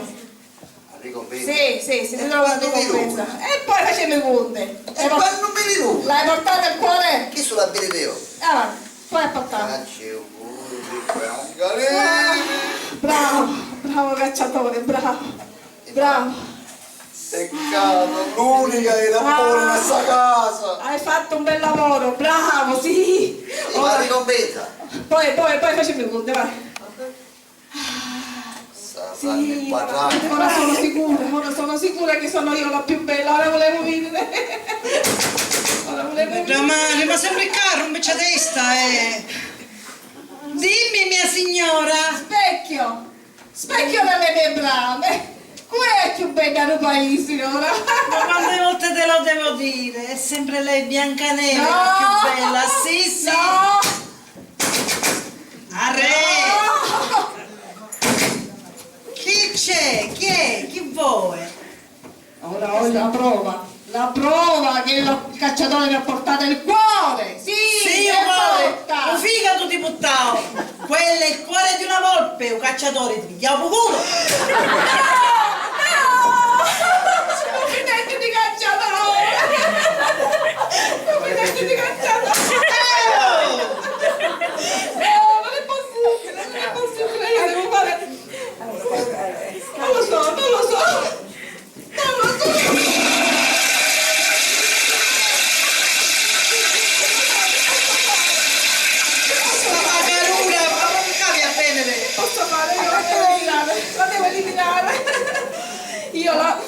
La ricompensa? Sì, sì, sì, ti do la ricompensa. E poi facciamo i conti. E quannu mi li duna? L'hai portato il cuore? Chi su la vidi io? Ah, poi ha portato. Ah, c'è un cuore, che gran galera. Bravo, bravo cacciatore, bravo, bravo. Peccato, l'unica era buona in sta casa. Hai fatto un bel lavoro, bravo, sì. Ma ora ricompensa. Poi, poi, poi facciamo i conti, vai. Sì, ora, ora sono sicura, ora sono sicura che sono io la più bella, ora volevo vedere. Ora volevo vedere. Mari, ma sempre ccà, rompici a testa, eh. Dimmi, mia signora. Specchio, specchio delle mie brame. Qual è la più bella del paese, ora? Ma quante volte te lo devo dire? È sempre lei, Biancaneve, la più bella. Sì, sì. No. Arrè! Chi c'è? Chi è? Chi vuoi? Ora ho la prova, la prova che lo- il cacciatore mi ha portato il cuore! Sì, sì, il cuore! Lo figato ti buttavo! Quello è il cuore di una volpe, un cacciatore ti pigliava pure! No! No! Non mi sento di cacciatore! Non mi sento di cacciatore! No! No, non è possibile, non è possibile, io devo fare... Non lo so, non lo so. Non lo so. Posso fare? Ma Caruna, ma non mi capi a venere. Posso fare? Io la devo eliminare, la devo eliminare. Io la,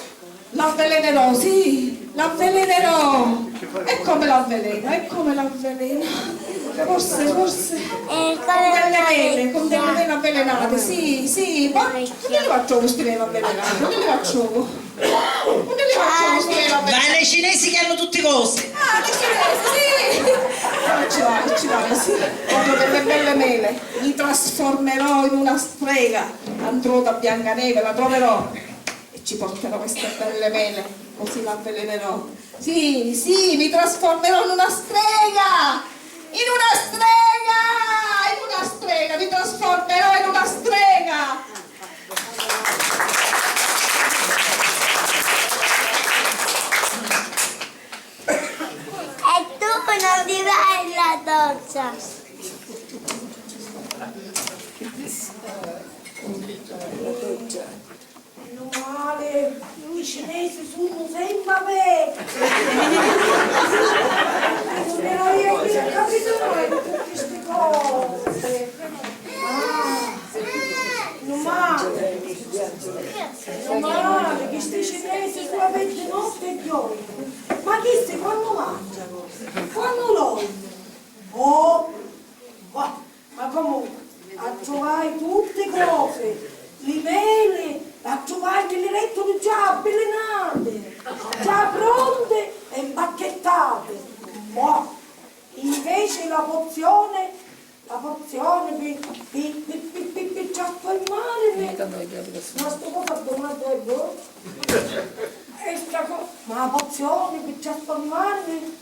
l'avvelenerò, sì, l'avvelenerò. E come l'avveleno? E come l'avveleno? Forse, forse. Eh, con delle mele, con delle mele avvelenate, sì, sì. Ma dove le faccio sti mele avvelenate? Dove le faccio? Dove le faccio sti mele avvelenate? Vai dai cinesi che hanno tutti cose. Ah, dai cinesi, sì. Ah, ci vado, ci vado, sì. Proprio per le belle mele. Mi trasformerò in una strega. Andrò da Biancaneve, la troverò. E ci porterò queste belle mele, così l'avvelenerò. Sì, sì, mi trasformerò in una strega! In una strega! In una strega, mi trasformerò in una strega! E tu non ti vai in la doccia! Meno male, i cinesi sunnu sempe aperti. Non era io che ho capito mai di tutte ste cose. Ah, meno male. Meno male che sti cinesi sono aperti notte e giorno. Ma chisti quannu mangianu? Quannu dormenu? Oh, ma Ma comunque, attruvai tutti cosi, li meli, l'attruvai nni li lettuli già avvilinati, già pronti e mpacchettate. Mo, invece la pozione, la pozione pi, pi, pi trasformarmi, ma sta cosa dove la devo? E sta co-, ma la pozione pi trasformarmi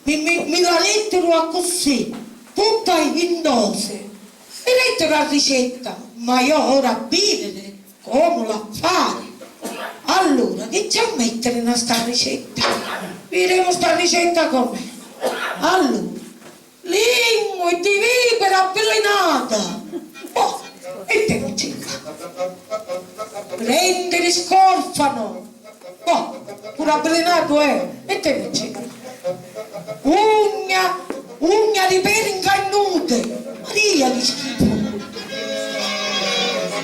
Mi, mi, mi la lettero accussì, tutta in dose. Mi lettero a ricetta, ma io ora a videre comu l'ha fari. Allura, chi ci ha mettere na sta ricetta? Videmu sta ricetta com'è. Allura, lingua di vipera avvilinata. Boh, e te mi ci fa. Prendere scorfano. Oh, puru avvilinatu è! E te mi ci. Ugna, ugna di peri ncannute! Maria, chi schifo!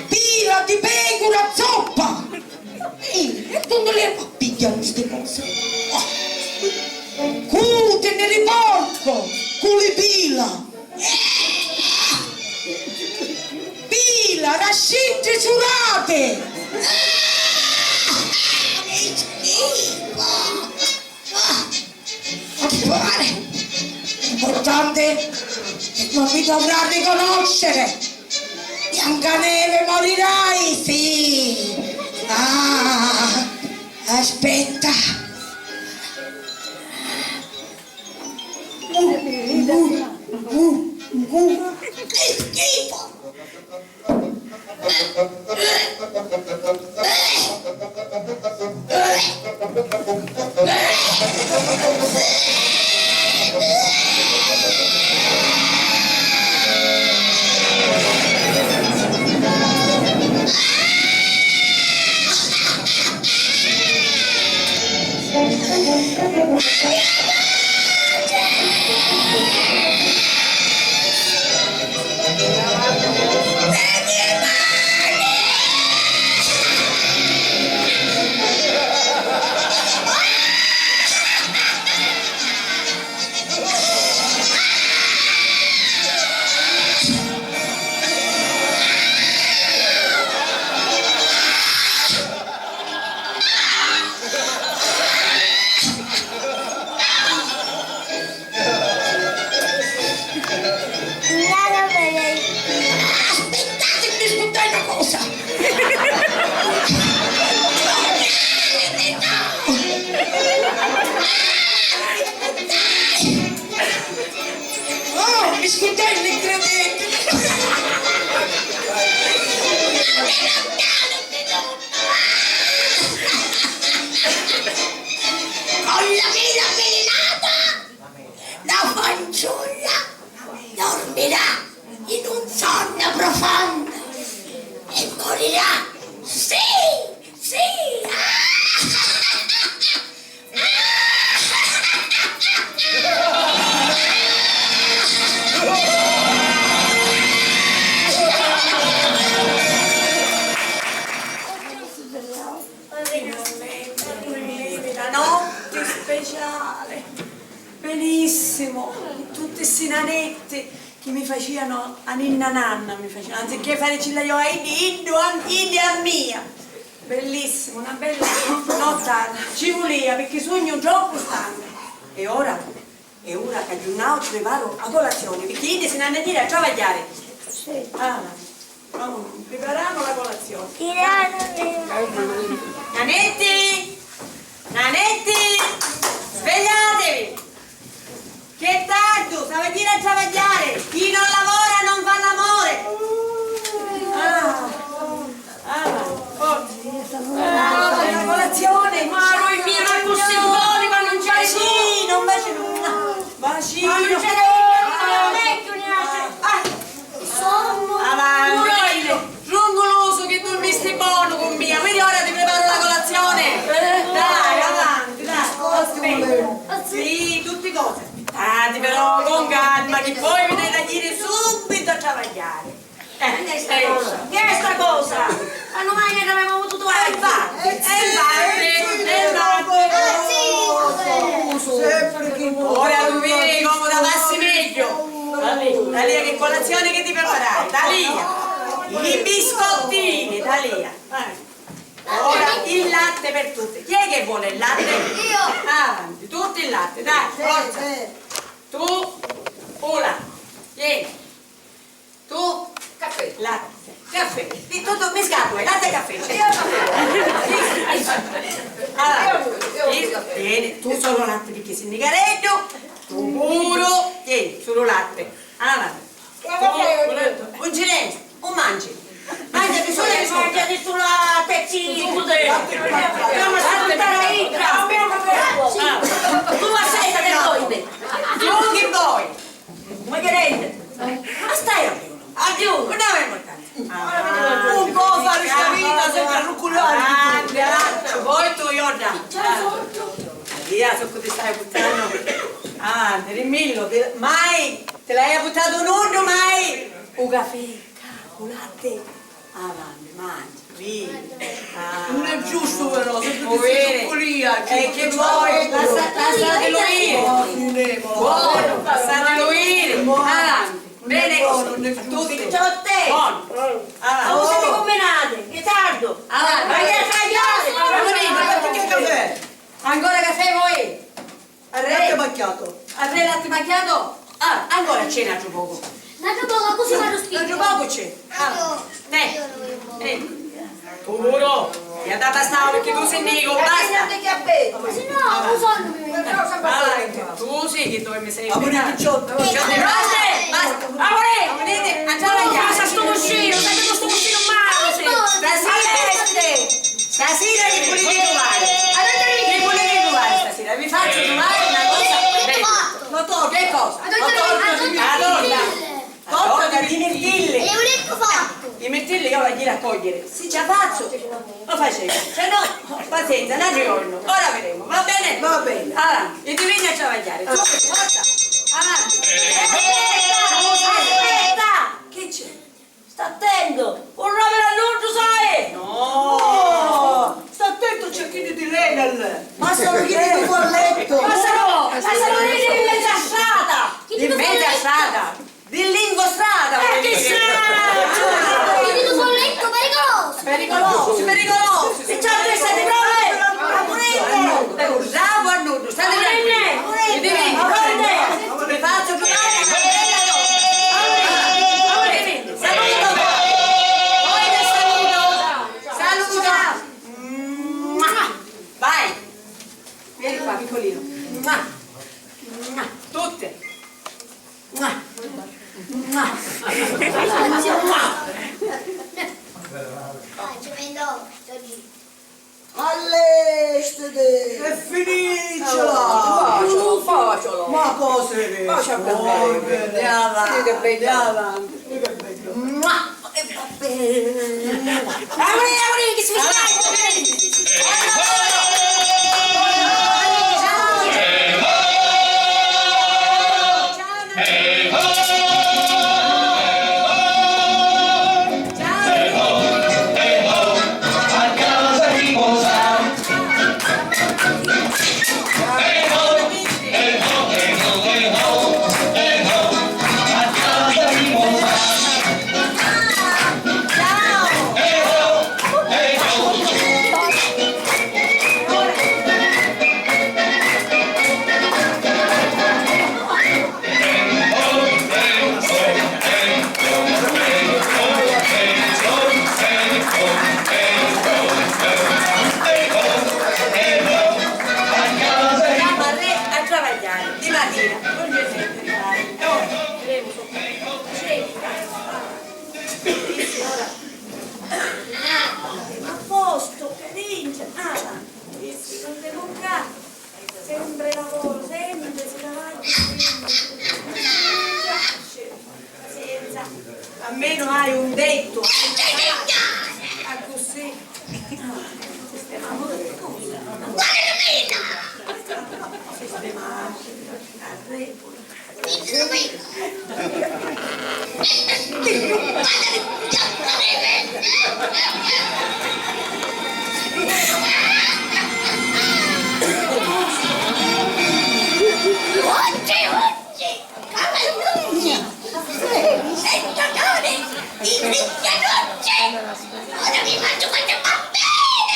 Pila di pecura zoppa! Ehi, e dunni li va a pigghiari sti cosi? Oh. Cutini di porcu cu li pila! Pila, rascitti surati! Che schifo! Affari! Importante, non mi dovrà riconoscere! Biancaneve, morirai, sì! Ah, aspetta! Che schifo! Cosa? Oh, mi scurdai l'ingredienti! Con la vita avvelenata, la fanciulla dormirà in un sonno profondo e morirà. Sì, sì. Ah! Una notti speciali. Benissimo, tutti sti nanetti chi mi facìanu a ninna nanna, mi facìanu, anziché faricilla jo a iddi, iddu a, iddi a mia. Bellissimo, una bella nottata. Ci vulia, picchì sugnu troppu stanca. E ora? E ora ca agghiunnau ci preparu a colazioni, picchì iddi si n'hannu a jiri a travagghiari. Sì. Ah, priparamu la colazioni. Nanetti! Nanetti! Svegliatevi! Ch'è tardu, s'havi a jiri a travagghiari! Chi non lavora non fa l'amore! Ah, ah, forza! Ah, la colazioni! Ma noi mia, ma così buoni, ma non c'è. Bacino, un bacino! Bacino! Ma non c'è niente, non è più niente! Ah! Avanti, rungulusu chi durmisti bonu cu mia, vidi ora ti preparu la colazioni. Dai, avanti, dai. Aspetta. Sì, tutti cosi. Aspitati però, con calma, chi poi vi devi jiri subito a travagghiari. Eh, eh. Chi è sta cosa? Quannu mai ne avemu avutu dui? Eh, infatti, eh, infatti, eh, infatti. Ora tu vidi comu la passi megghiu. Talia, che colazioni che ti preparai? Talia, i biscottini, Talia. Ora il latte per tutti. Chi è che vuole il latte? Io. Avanti, tutti il latte, dai, forza. Tu, una. Tieni. Tu? Caffè. Latte. Caffè. Di tutto mi scappo, eh, latte e caffè. Io caffè. Allora, io, io, io, tieni, tu solo latte picchì si nicareddu, tu puru, tieni, solo latte. Allora, tu, un, un cilenzio, un mangi. Mangiati solo, mangiati solo latte, sì. Io mi sono stata ricca. Tu assai che vuoi. Tu che vuoi? Ma che rende? Ma stai a diunu. A diunu? Non ha importanza. Ah, un po' fare sta vita sempre a ruculare. Avanti, avanti. Vuoi tu, Iorda? Via, so che ti stai buttando. Avanti, rimmillo, ti, mai, ti l'hai buttato nudo, mai? Un caffè, un latte. Avanti, mangia, vivi. Ah. Non è giusto però, se tu ti stai follia, e che vuoi? Lassa-, lassatelo ire. Buono, lassatelo ire. Avanti. Bene così. Tu ti... Ciao a te. Buono. Avanti. Cosa ti combinate? Ritardo. Avanti. Ma che fai? Ancora caffè vuoi? Arrè. Latte macchiato. Arrè latte macchiato? Ah, ancora c'è n'altru pocu. N'altru pocu, accussì m'arruspicu. N'altru pocu c'è. Ah, te. Eh. Tu puru. Ia t'abbastava picchì tu si nicu, basta. Ma si no, un sonnu mi veni. Ah, tu sì che tu mi sei. Amore, basta, basta. Amore, venite, andate a casa sto cuscino, senti sto cuscino male, sì. Stasera, stasera che volete trovare? Che volete trovare stasera? Vi faccio trovare una cosa bella. Lo torto. Che cosa? Lo torto di mirtilli. La torta. La torta di mirtilli. E un ecco fatto. I mirtilli io la ghira a cogliere. Se ce la faccio, lo faccio. Se no, pazienza, un altro giorno. Ora vedremo, va bene? Va bene. Avanti, e ti vieni a travagliare. Tu, forza. Avanti. Aspetta, aspetta. Che c'è? Sta attento, un romero all'ultimo, sai? No! Sta attento, c'è chi ti lena lì. Passano chi ti fa a letto. Passano, passano lì in mezza strada. Di mezza strada? Di l'ingostrada, eh, che strada! Chi ti fa a letto, pericoloso. Pericoloso, pericoloso. E c'è la testa di prove. Bravo a nudo, state tranquilli. Amore. Mi faccio trovare una bella cosa. Amore. Saluto. Poi Allestiti! E finicela! Facciolo, facciolo! Ma cosa è? Faccia per me. Andiamo avanti, andiamo avanti. Mua! E va bene. Auguri, auguri, che si vede! Andiamo a re-, a travagghiari, di matina, non c'è niente di fare. Noi diremo sopra. C'è di fare. Ora, a posto, che vince, avanti, non devo fare. Sempre lavoro, sempre si lavora, sempre. Pazienza. Almeno hai un tetto, hai una casa. Accussì. Sistemamo tutte cose. Sistemamo. Oggi, oggi, cavalloni, pescatori, di Cristianucci, ora vi faccio queste bambine!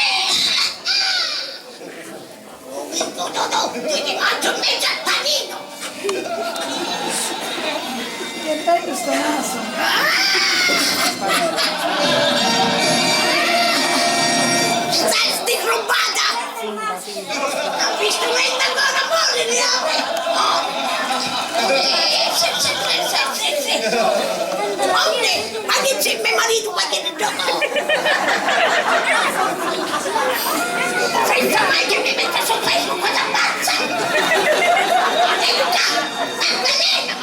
Ho vinto tutti, ti faccio un mezzo al panino! Che bello sto naso! Sei sdirrubata! Ho visto questa cosa fuori di ore! Oh! Sì, sì, sì, sì, sì, sì. Onde? Ma chi c'è? Me marito qualche giorno? Senza mai che mi metta sul Facebook quella pazza! Aiuta! Maddalena!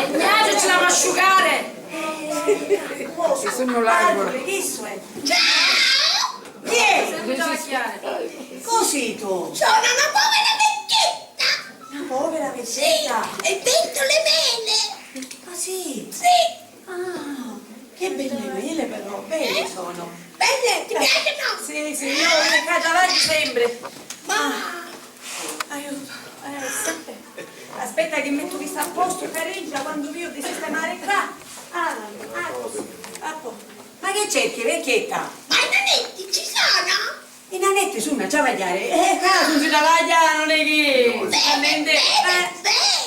Ignazio, ci l'hanno asciugare! Ci sono l'angolo. Chi è? Così tu? Sono una povera vecchietta! Una povera vecchietta? Sì, e vendo le mele! Ah, sì? Sì! Ah, che belle mele però, belle sono. Belle, ti piacciono? Sì, sì, io le travaggio sempre. Ma aiuto, eh, aspetta. Aspetta che metto questa a posto, Caringia, quando io di sistemare qua. Ah, ah, così, a posto. Ma che cerchi, vecchietta? Ma i nanetti ci sono? I nanetti sunnu a travagghiari. Eh, ccà nun si travagghia, non è che si fa niente. Eh,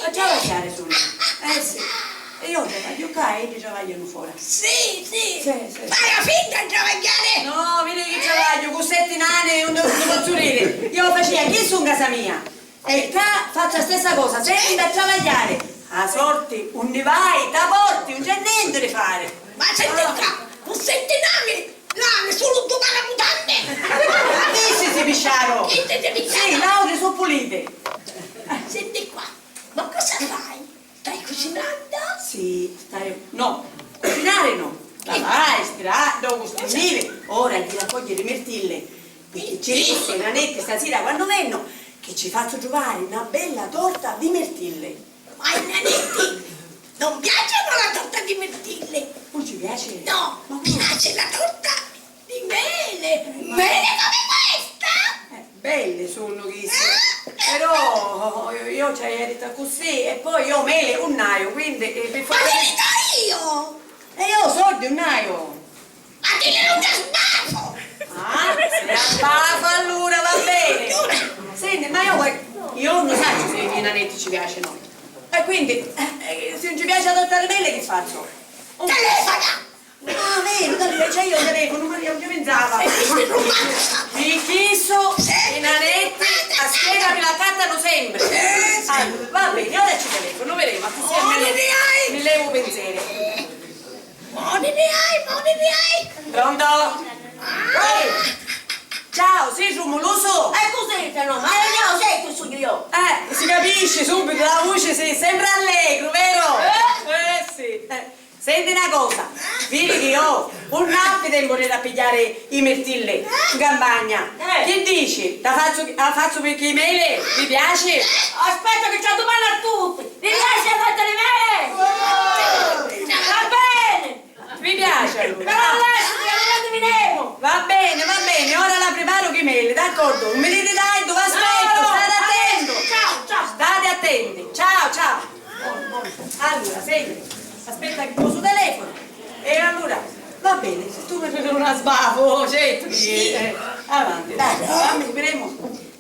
a travagghiari sunnu. Eh, sì. E io travagghiu ccà e iddi travagghianu fora. Sì, sì. Sì, sì. Fai la finta di travagghiari? No, vidi chi travagghiu, cu setti nani, non, non pozzu riri. Io facia chissu in casa mia. E ccà fazzu a stessa cosa, sempri a travagghiari. A sorti, unni vai, t'a porti, non c'è niente di fare. Ma senti ccà, cu setti nani, nani, sulu ddu paramutande! Chissi si pisciaru! Chissi si pisciaru! Sì, l'autri su puliti! Senti qua, ma cosa fai? Stai cucinando? Sì, stai... no, cucinari no! Lavai, stirari, ddocu sti nnivi, ora è di raccogliere mirtilli, perché ci dissi i nanetti stasira quannu vennu che ci fazzu truvari na bella torta di mirtilli. Ma ai nanetti non piacciono la torta di mirtilli. Non ci piace? No, mi piace la torta di mele. Mele come questa? Eh, belle sunnu chissi. Eh? Però io, io ci haiu dittu accussì e poi io mele un haiu, quindi, eh, per forza. Ma ti dico io! E io so Giunnaiu. Ma chi non ti sbafu! Ah, si la sbafu allura, va bene. Senti, ma io, io non saccio se i miei nanetti ci piace o no. E quindi, eh, eh, se non ci piace a dottore Mele, che faccio? Telefona! Ah, vero, dai, c'è io il telefono, Maria, non ci pensava. Di chi so i nanetti? A spiegami l'accattano sempre. Allora, va bene, ora ci telefono, vedremo, così almeno mi levo pensieri. Pronto? Ehi! Ciao, sì, Rumulusu? E cos'è, no? Ma io sei tu, sono io. Eh, si capisce subito, la voce, sei sempre allegro, vero? Eh? Eh, sì. Eh. Senti na cosa, vidi chi io nun appi tempu di iri a pigghiari i mirtilli 'n campagna. Eh. Chi dici? Ti fazzu, ti fazzu picchì i meli? Ti piaci? Aspetta che ci addumannu a tutti! Vi piaci la torta di mele? Va bene! Vi piaci allura? Però lasciati, allora ti vinemu! Va bene, va bene, ora la preparo chi meli, d'accordo? Un minuto dai, dove aspetto, state attento! Ciao, ciao! State attenti, ciao, ciao! Allura, senti, aspetta che poso telefono. E allura, va bene, se tu mi fai una sbafo, certo che, eh, avanti, dai, fammi, vedremo.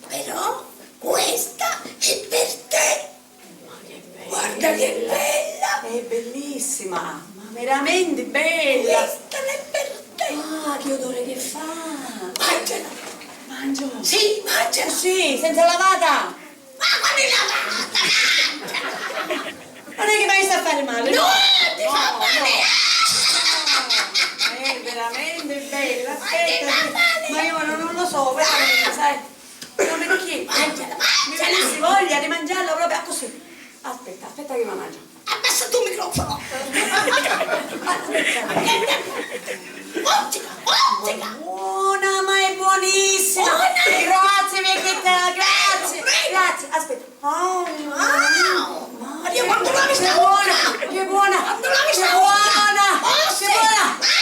Però questa è per te. Ma che bella! Guarda che bella! È bellissima, ma veramente bella! Questa è per te! Ah, che odore che fa! Mangiala! Mangio! Sì, mangiala! Sì, senza lavata! Ma quannu è lavata, mangia! Non è che mai sta a fare male, no? No, ti fa male! No, no. È veramente bella, aspetta, ma io non, non lo so, veramente, sai? Non è che mi venisse voglia di mangiarla proprio così. Aspetta, aspetta che la mangio. Abbassa tu il microfono! Ottica, ottica! Buona, ma è buonissima! Buona! Grazie, Vecchietta, grazie! Prego, prego! Grazie, aspetta. Ah, Maria, quanto lavi sta buona! Che buona! Quanto lavi sta buona! Che buona! Ah!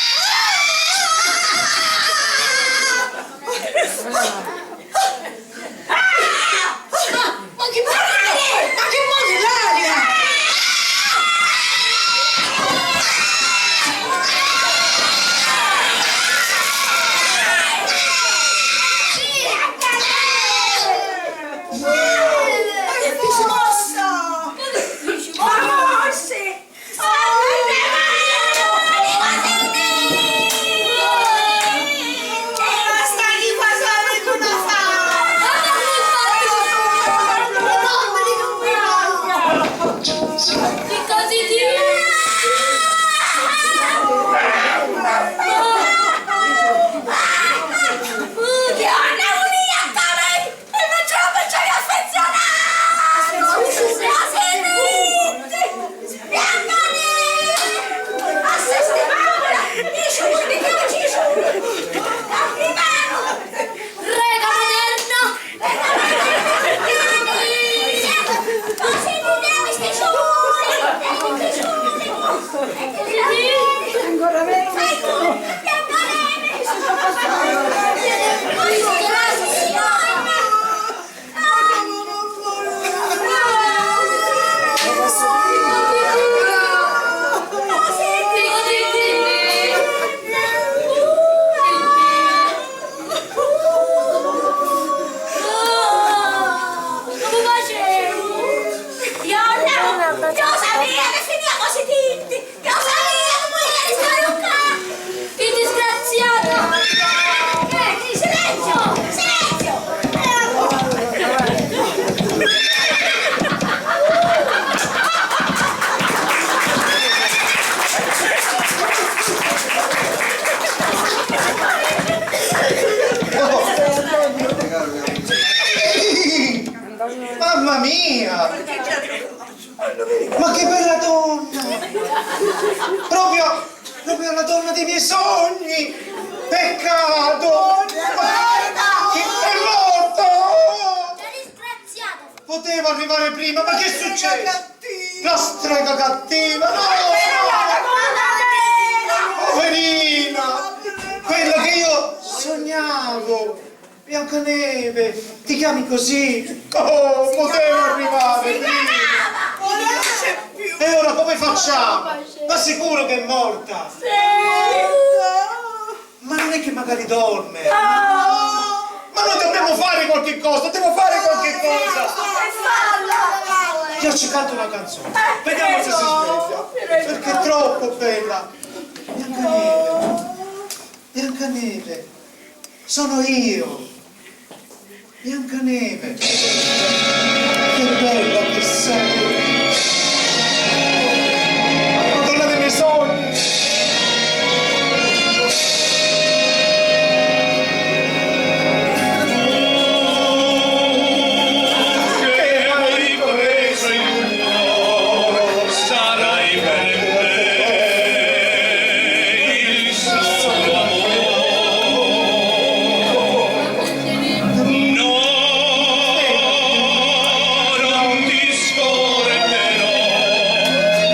Ma chi vuole? Ma chi vuole l'aria? Ma che ti si mossa? Ma che ti si mossa? E non ce la facciamo affezionare! Spiegali! Assesti paura! Dici, dici, dici! Capimanu! Rega moderna! Rega moderna! Così ti devi sti ciuri! Sti ciuri! Ancora meno! Fai tu! Che volete! Grazie! Io no! Io sapevo che finiva così tinti! Cosa è? Vuoi stare qua? Che disgraziata! Eh, silenzio! Silenzio! Mamma mia! Ma che bella donna! Proprio, proprio la donna dei miei sogni! Peccato! Che è morta! Che disgraziato! Poteva arrivare prima, ma che è successo? La strega cattiva, no! Poverina! Quella che io sognavo! Biancaneve, ti chiami così? Oh, poteva arrivare prima! E ora come facciamo? Ma sicuro che è morta! Non è che magari dorme? Ah! Ma noi dobbiamo fare qualche cosa, devo fare qualche cosa! E falla! Io ci canto una canzone, vediamo se si sveglia, perché è troppo bella! Biancaneve, Biancaneve, sono io! Biancaneve, che bella che sei! Madonna dei miei sogni! Che hai preso il cuore, sarai per me il solo amore. No, non ti scorderò,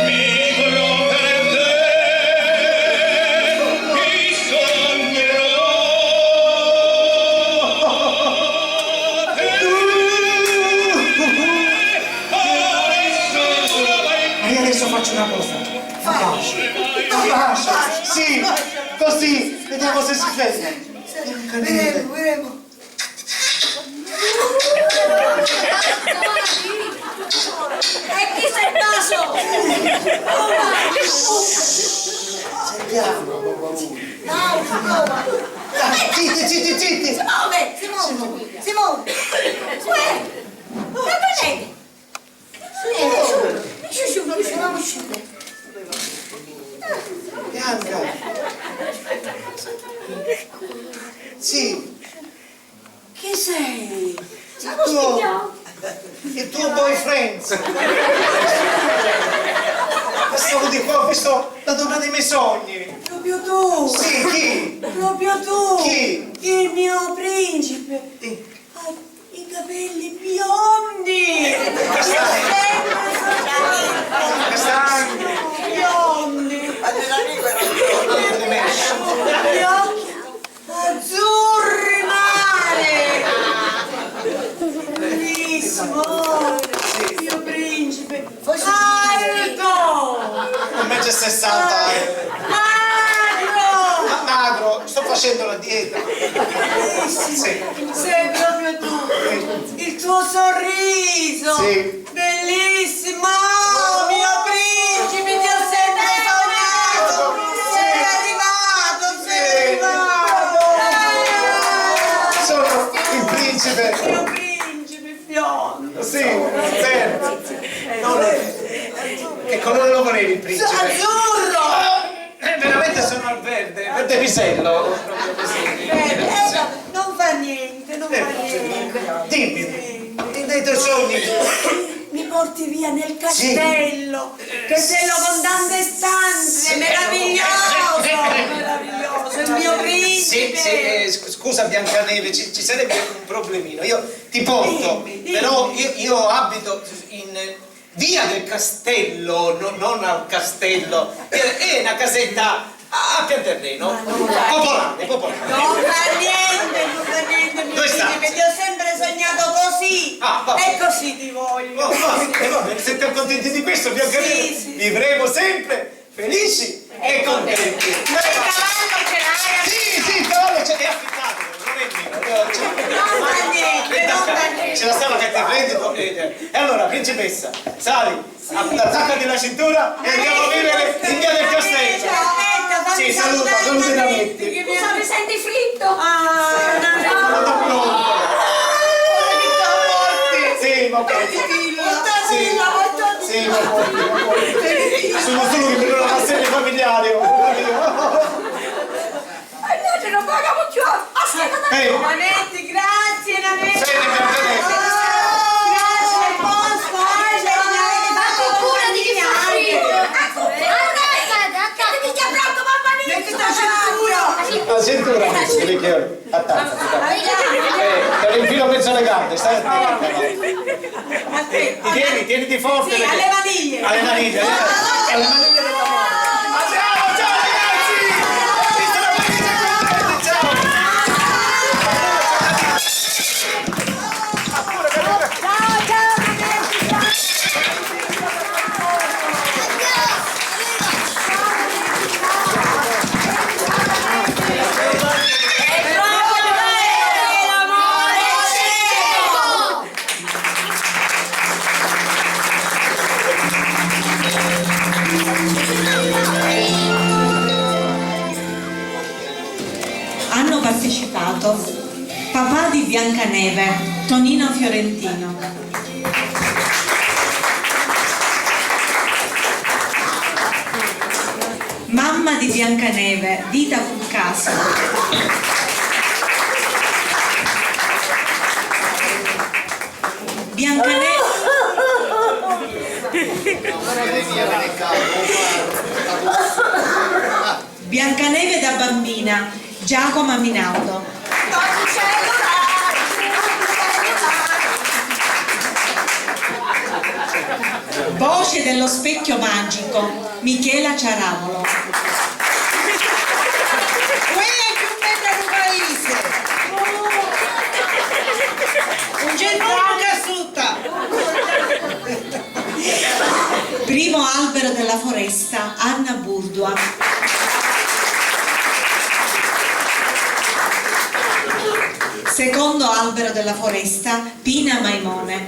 vivrò per te, ti sognerò. E tu, e io adesso faccio una cosa, la bacio, la bacio, sì, così, vediamo se si sveglia. Biancaneve. Vedremo, vedremo. E chi sei, bacio? Sentiamo, papà. Dai, papà. Dai, zitti, zitti, zitti. Si muove, si muove, si muove. Uè, ma perché? Sì, sì, sì, sì, sì, sì. Bianca. Sì. Chi sei? Il tuo, il tuo boyfriend. Passavo di qua, ho visto la donna dei miei sogni. Proprio tu? Sì, chi? Proprio tu? Chi? Il mio principe. Sì. Ha i capelli biondi! Castani! Sempre sono Castani! Biondi! Gli occhi azzurri mare! Bellissimo! Mio principe! Alto! Invece sessanta è... Magro! Ma-, magro, sto facendo la dieta. Bellissimo. Sì. Sei proprio tu. Sì. Il tuo sorriso. Sì. Bellissimo! Mio principe, ti ho sempre sognato. Sì. Sei arrivato, sei arrivato. Sono il principe. Mio principe. Biondo. Sì, verde. No, no. Che colore lo volevi il principe? Azzurro! Eh, veramente sono al verde, verde pisello, proprio così. Verde, eh, no, non fa niente, non fa niente. Dimmi, nei tuoi sogni. Mi porti via nel castello, che quello con tante stanze, meraviglioso, meraviglioso, il mio principe. Sì, sì, eh, scu-, scusa Biancaneve, ci, ci sarebbe un problemino. Io ti porto, dimmi, dimmi. Però io, io abito in via del Castello, no, non al castello, è, è una casetta a, a pian terreno, popolare, popolare. Non fa niente, non fa niente, mio figlio, perché ho sempre sognato così. Ah, va bene. E così ti voglio. Oh, va bene, va bene, se ti accontenti di questo, Biancaneve, sì, sì, vivremo sempre felici e contenti. Ma il cavallo ce l'hai? Sì, sì, il cavallo ce l'hai affittato, non è mio. Eh, ce l'ho... Non fa niente, non fa niente. Ce la stava che ti prendi, eh, e allora, principessa, sali, attaccati la cintura e andiamo a vivere in via del Castello. Aspetta, fammi salutare i parenti. Sì, saluta, saluta i parenti. Scusa, mi senti fritto? Ah, no, no. Sì, ma poi... Sì, sì, ma poi... Sono solo che per una passione familiare, ho capito? E noi non paghiamo più. Aspetta, eh. Nanetti, grazie, Nanetti. Senti, Biancaneve. Grazie, al posto, eh, per me. Ma che cura di chi fa fritto? Ecco, arresta, che ti dica pronto, mamma mia. Metti la cintura. La cintura, metti, perché... Attacca, attacca. Eh, te l'infilo mezzo alle gambe, stai attenta, no? Eh, ti tieni, tieniti forte, sì, perché alle maniglie. Alle maniglie, eh. Alle maniglie dell'amore. Andiamo, ciao ragazzi! Ho visto la felice contenti, ciao! Ciao, ciao, ragazzi, ciao! Hanno partecipato papà di Biancaneve, Tonino Fiorentino, mamma di Biancaneve, Vita Curcaso, Biancaneve. Biancaneve da bambina, Giacomo Aminaudo. Voce dello specchio magico, Michela Ciaravolo. Quella è più bella del paese! Non c'è poca sutta! Primo albero della foresta, Anna Burdua. Secondo albero della foresta, Pina Maimone.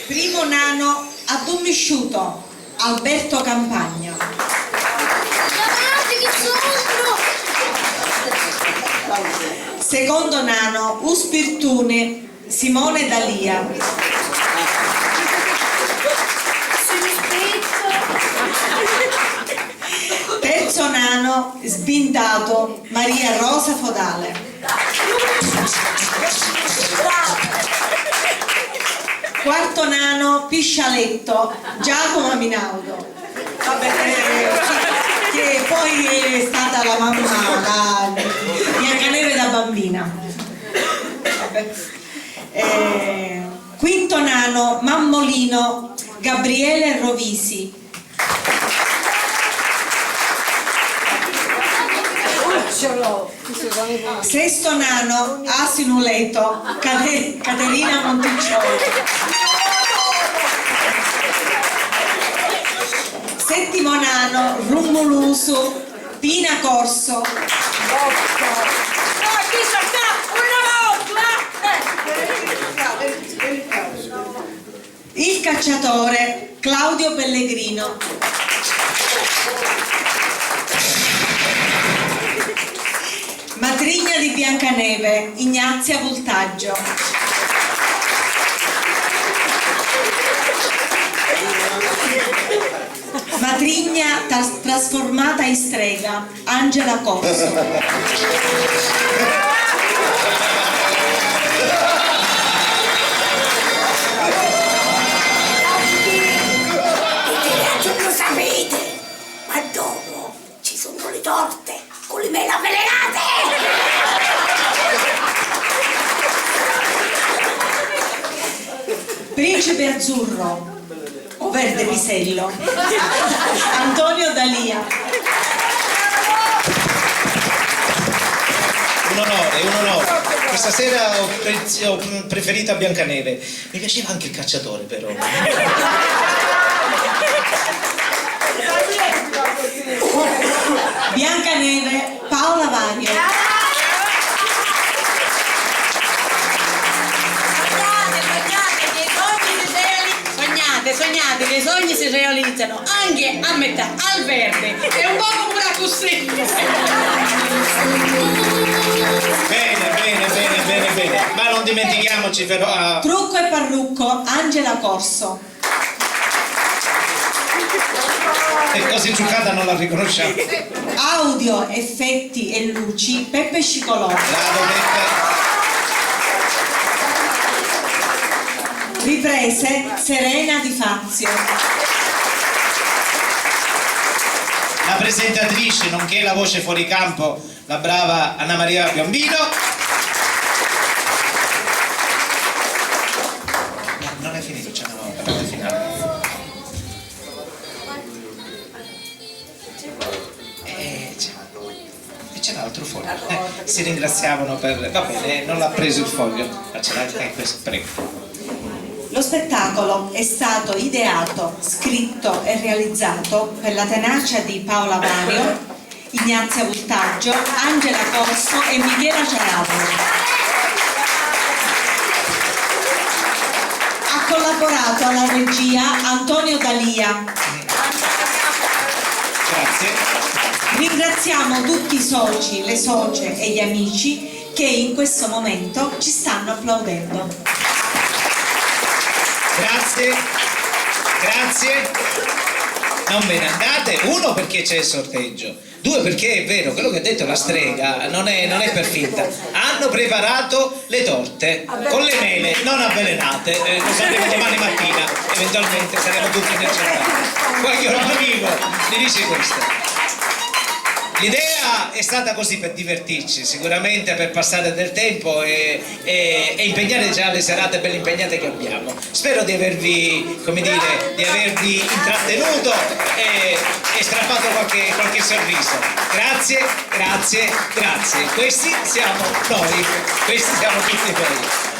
Primo nano addummisciuto, Alberto Campagna. Secondo nano, u spirtuni, Simone D'Alia. Terzo nano, sbindato, Maria Rosa Fodale. Quarto nano, piscialetto, Giacomo Aminaudo. Vabbè, eh, che poi è stata la mamma, la Biancaneve da bambina. Vabbè. Eh, quinto nano, mammolino, Gabriele Rovisi. Sesto nano, asinu leto, Cate-, Caterina Monticcioli. Settimo nano, rumulusu, Pina Corso. Il cacciatore, Claudio Pellegrino. Matrigna di Biancaneve, Ignazia Vultaggio. Matrigna tas-, trasformata in strega, Angela Corso. Lo sapete, ma dopo ci sono le torte con le mele avvelenate! Principe azzurro. O verde pisello. Antonio D'Alia. Un onore, un onore. Questa sera ho pre-, ho preferito a Biancaneve. Mi piaceva anche il cacciatore, però. Biancaneve. Paola Vario. Sognate, sognate che i sogni si reali-, sognate, sognate che i sogni si realizzano anche a metà, al verde, e un poco pure accussì. Bene, bene, bene, bene, bene. Ma non dimentichiamoci però a Trucco e parrucco, Angela Corso. E così truccata non la riconosciamo. Audio, effetti e luci, Peppe Scicolò. Bravo, Peppe. Riprese, Serena Di Fazio. La presentatrice, nonché la voce fuori campo, la brava Anna Maria Piombino. No, non è finito, c'è una parte finale. Eh, c'è, e c'è l'altro foglio. Eh, si ringraziavano per... Va bene, non l'ha preso il foglio. Ma ce l'ha, eh, questo, prego. Lo spettacolo è stato ideato, scritto e realizzato per la tenacia di Paola Vario, Ignazia Vultaggio, Angela Corso e Michela Ciaravo. Ha collaborato alla regia Antonio D'Alia. Grazie. Ringraziamo tutti i soci, le socie e gli amici che in questo momento ci stanno applaudendo. Grazie, grazie. Non ve ne andate, uno perché c'è il sorteggio, due perché è vero, quello che ha detto la strega non è, non è per finta. Hanno preparato le torte con le mele non avvelenate, eh, lo sapremo domani mattina, eventualmente saremo tutti intercettati. Qualche amico mi dice questo. L'idea è stata così per divertirci, sicuramente per passare del tempo e, e- e impegnare già le serate belle impegnate che abbiamo. Spero di avervi, come dire, di avervi intrattenuto e, e strappato qualche, qualche sorriso. Grazie, grazie, grazie. Questi siamo noi, questi siamo tutti noi.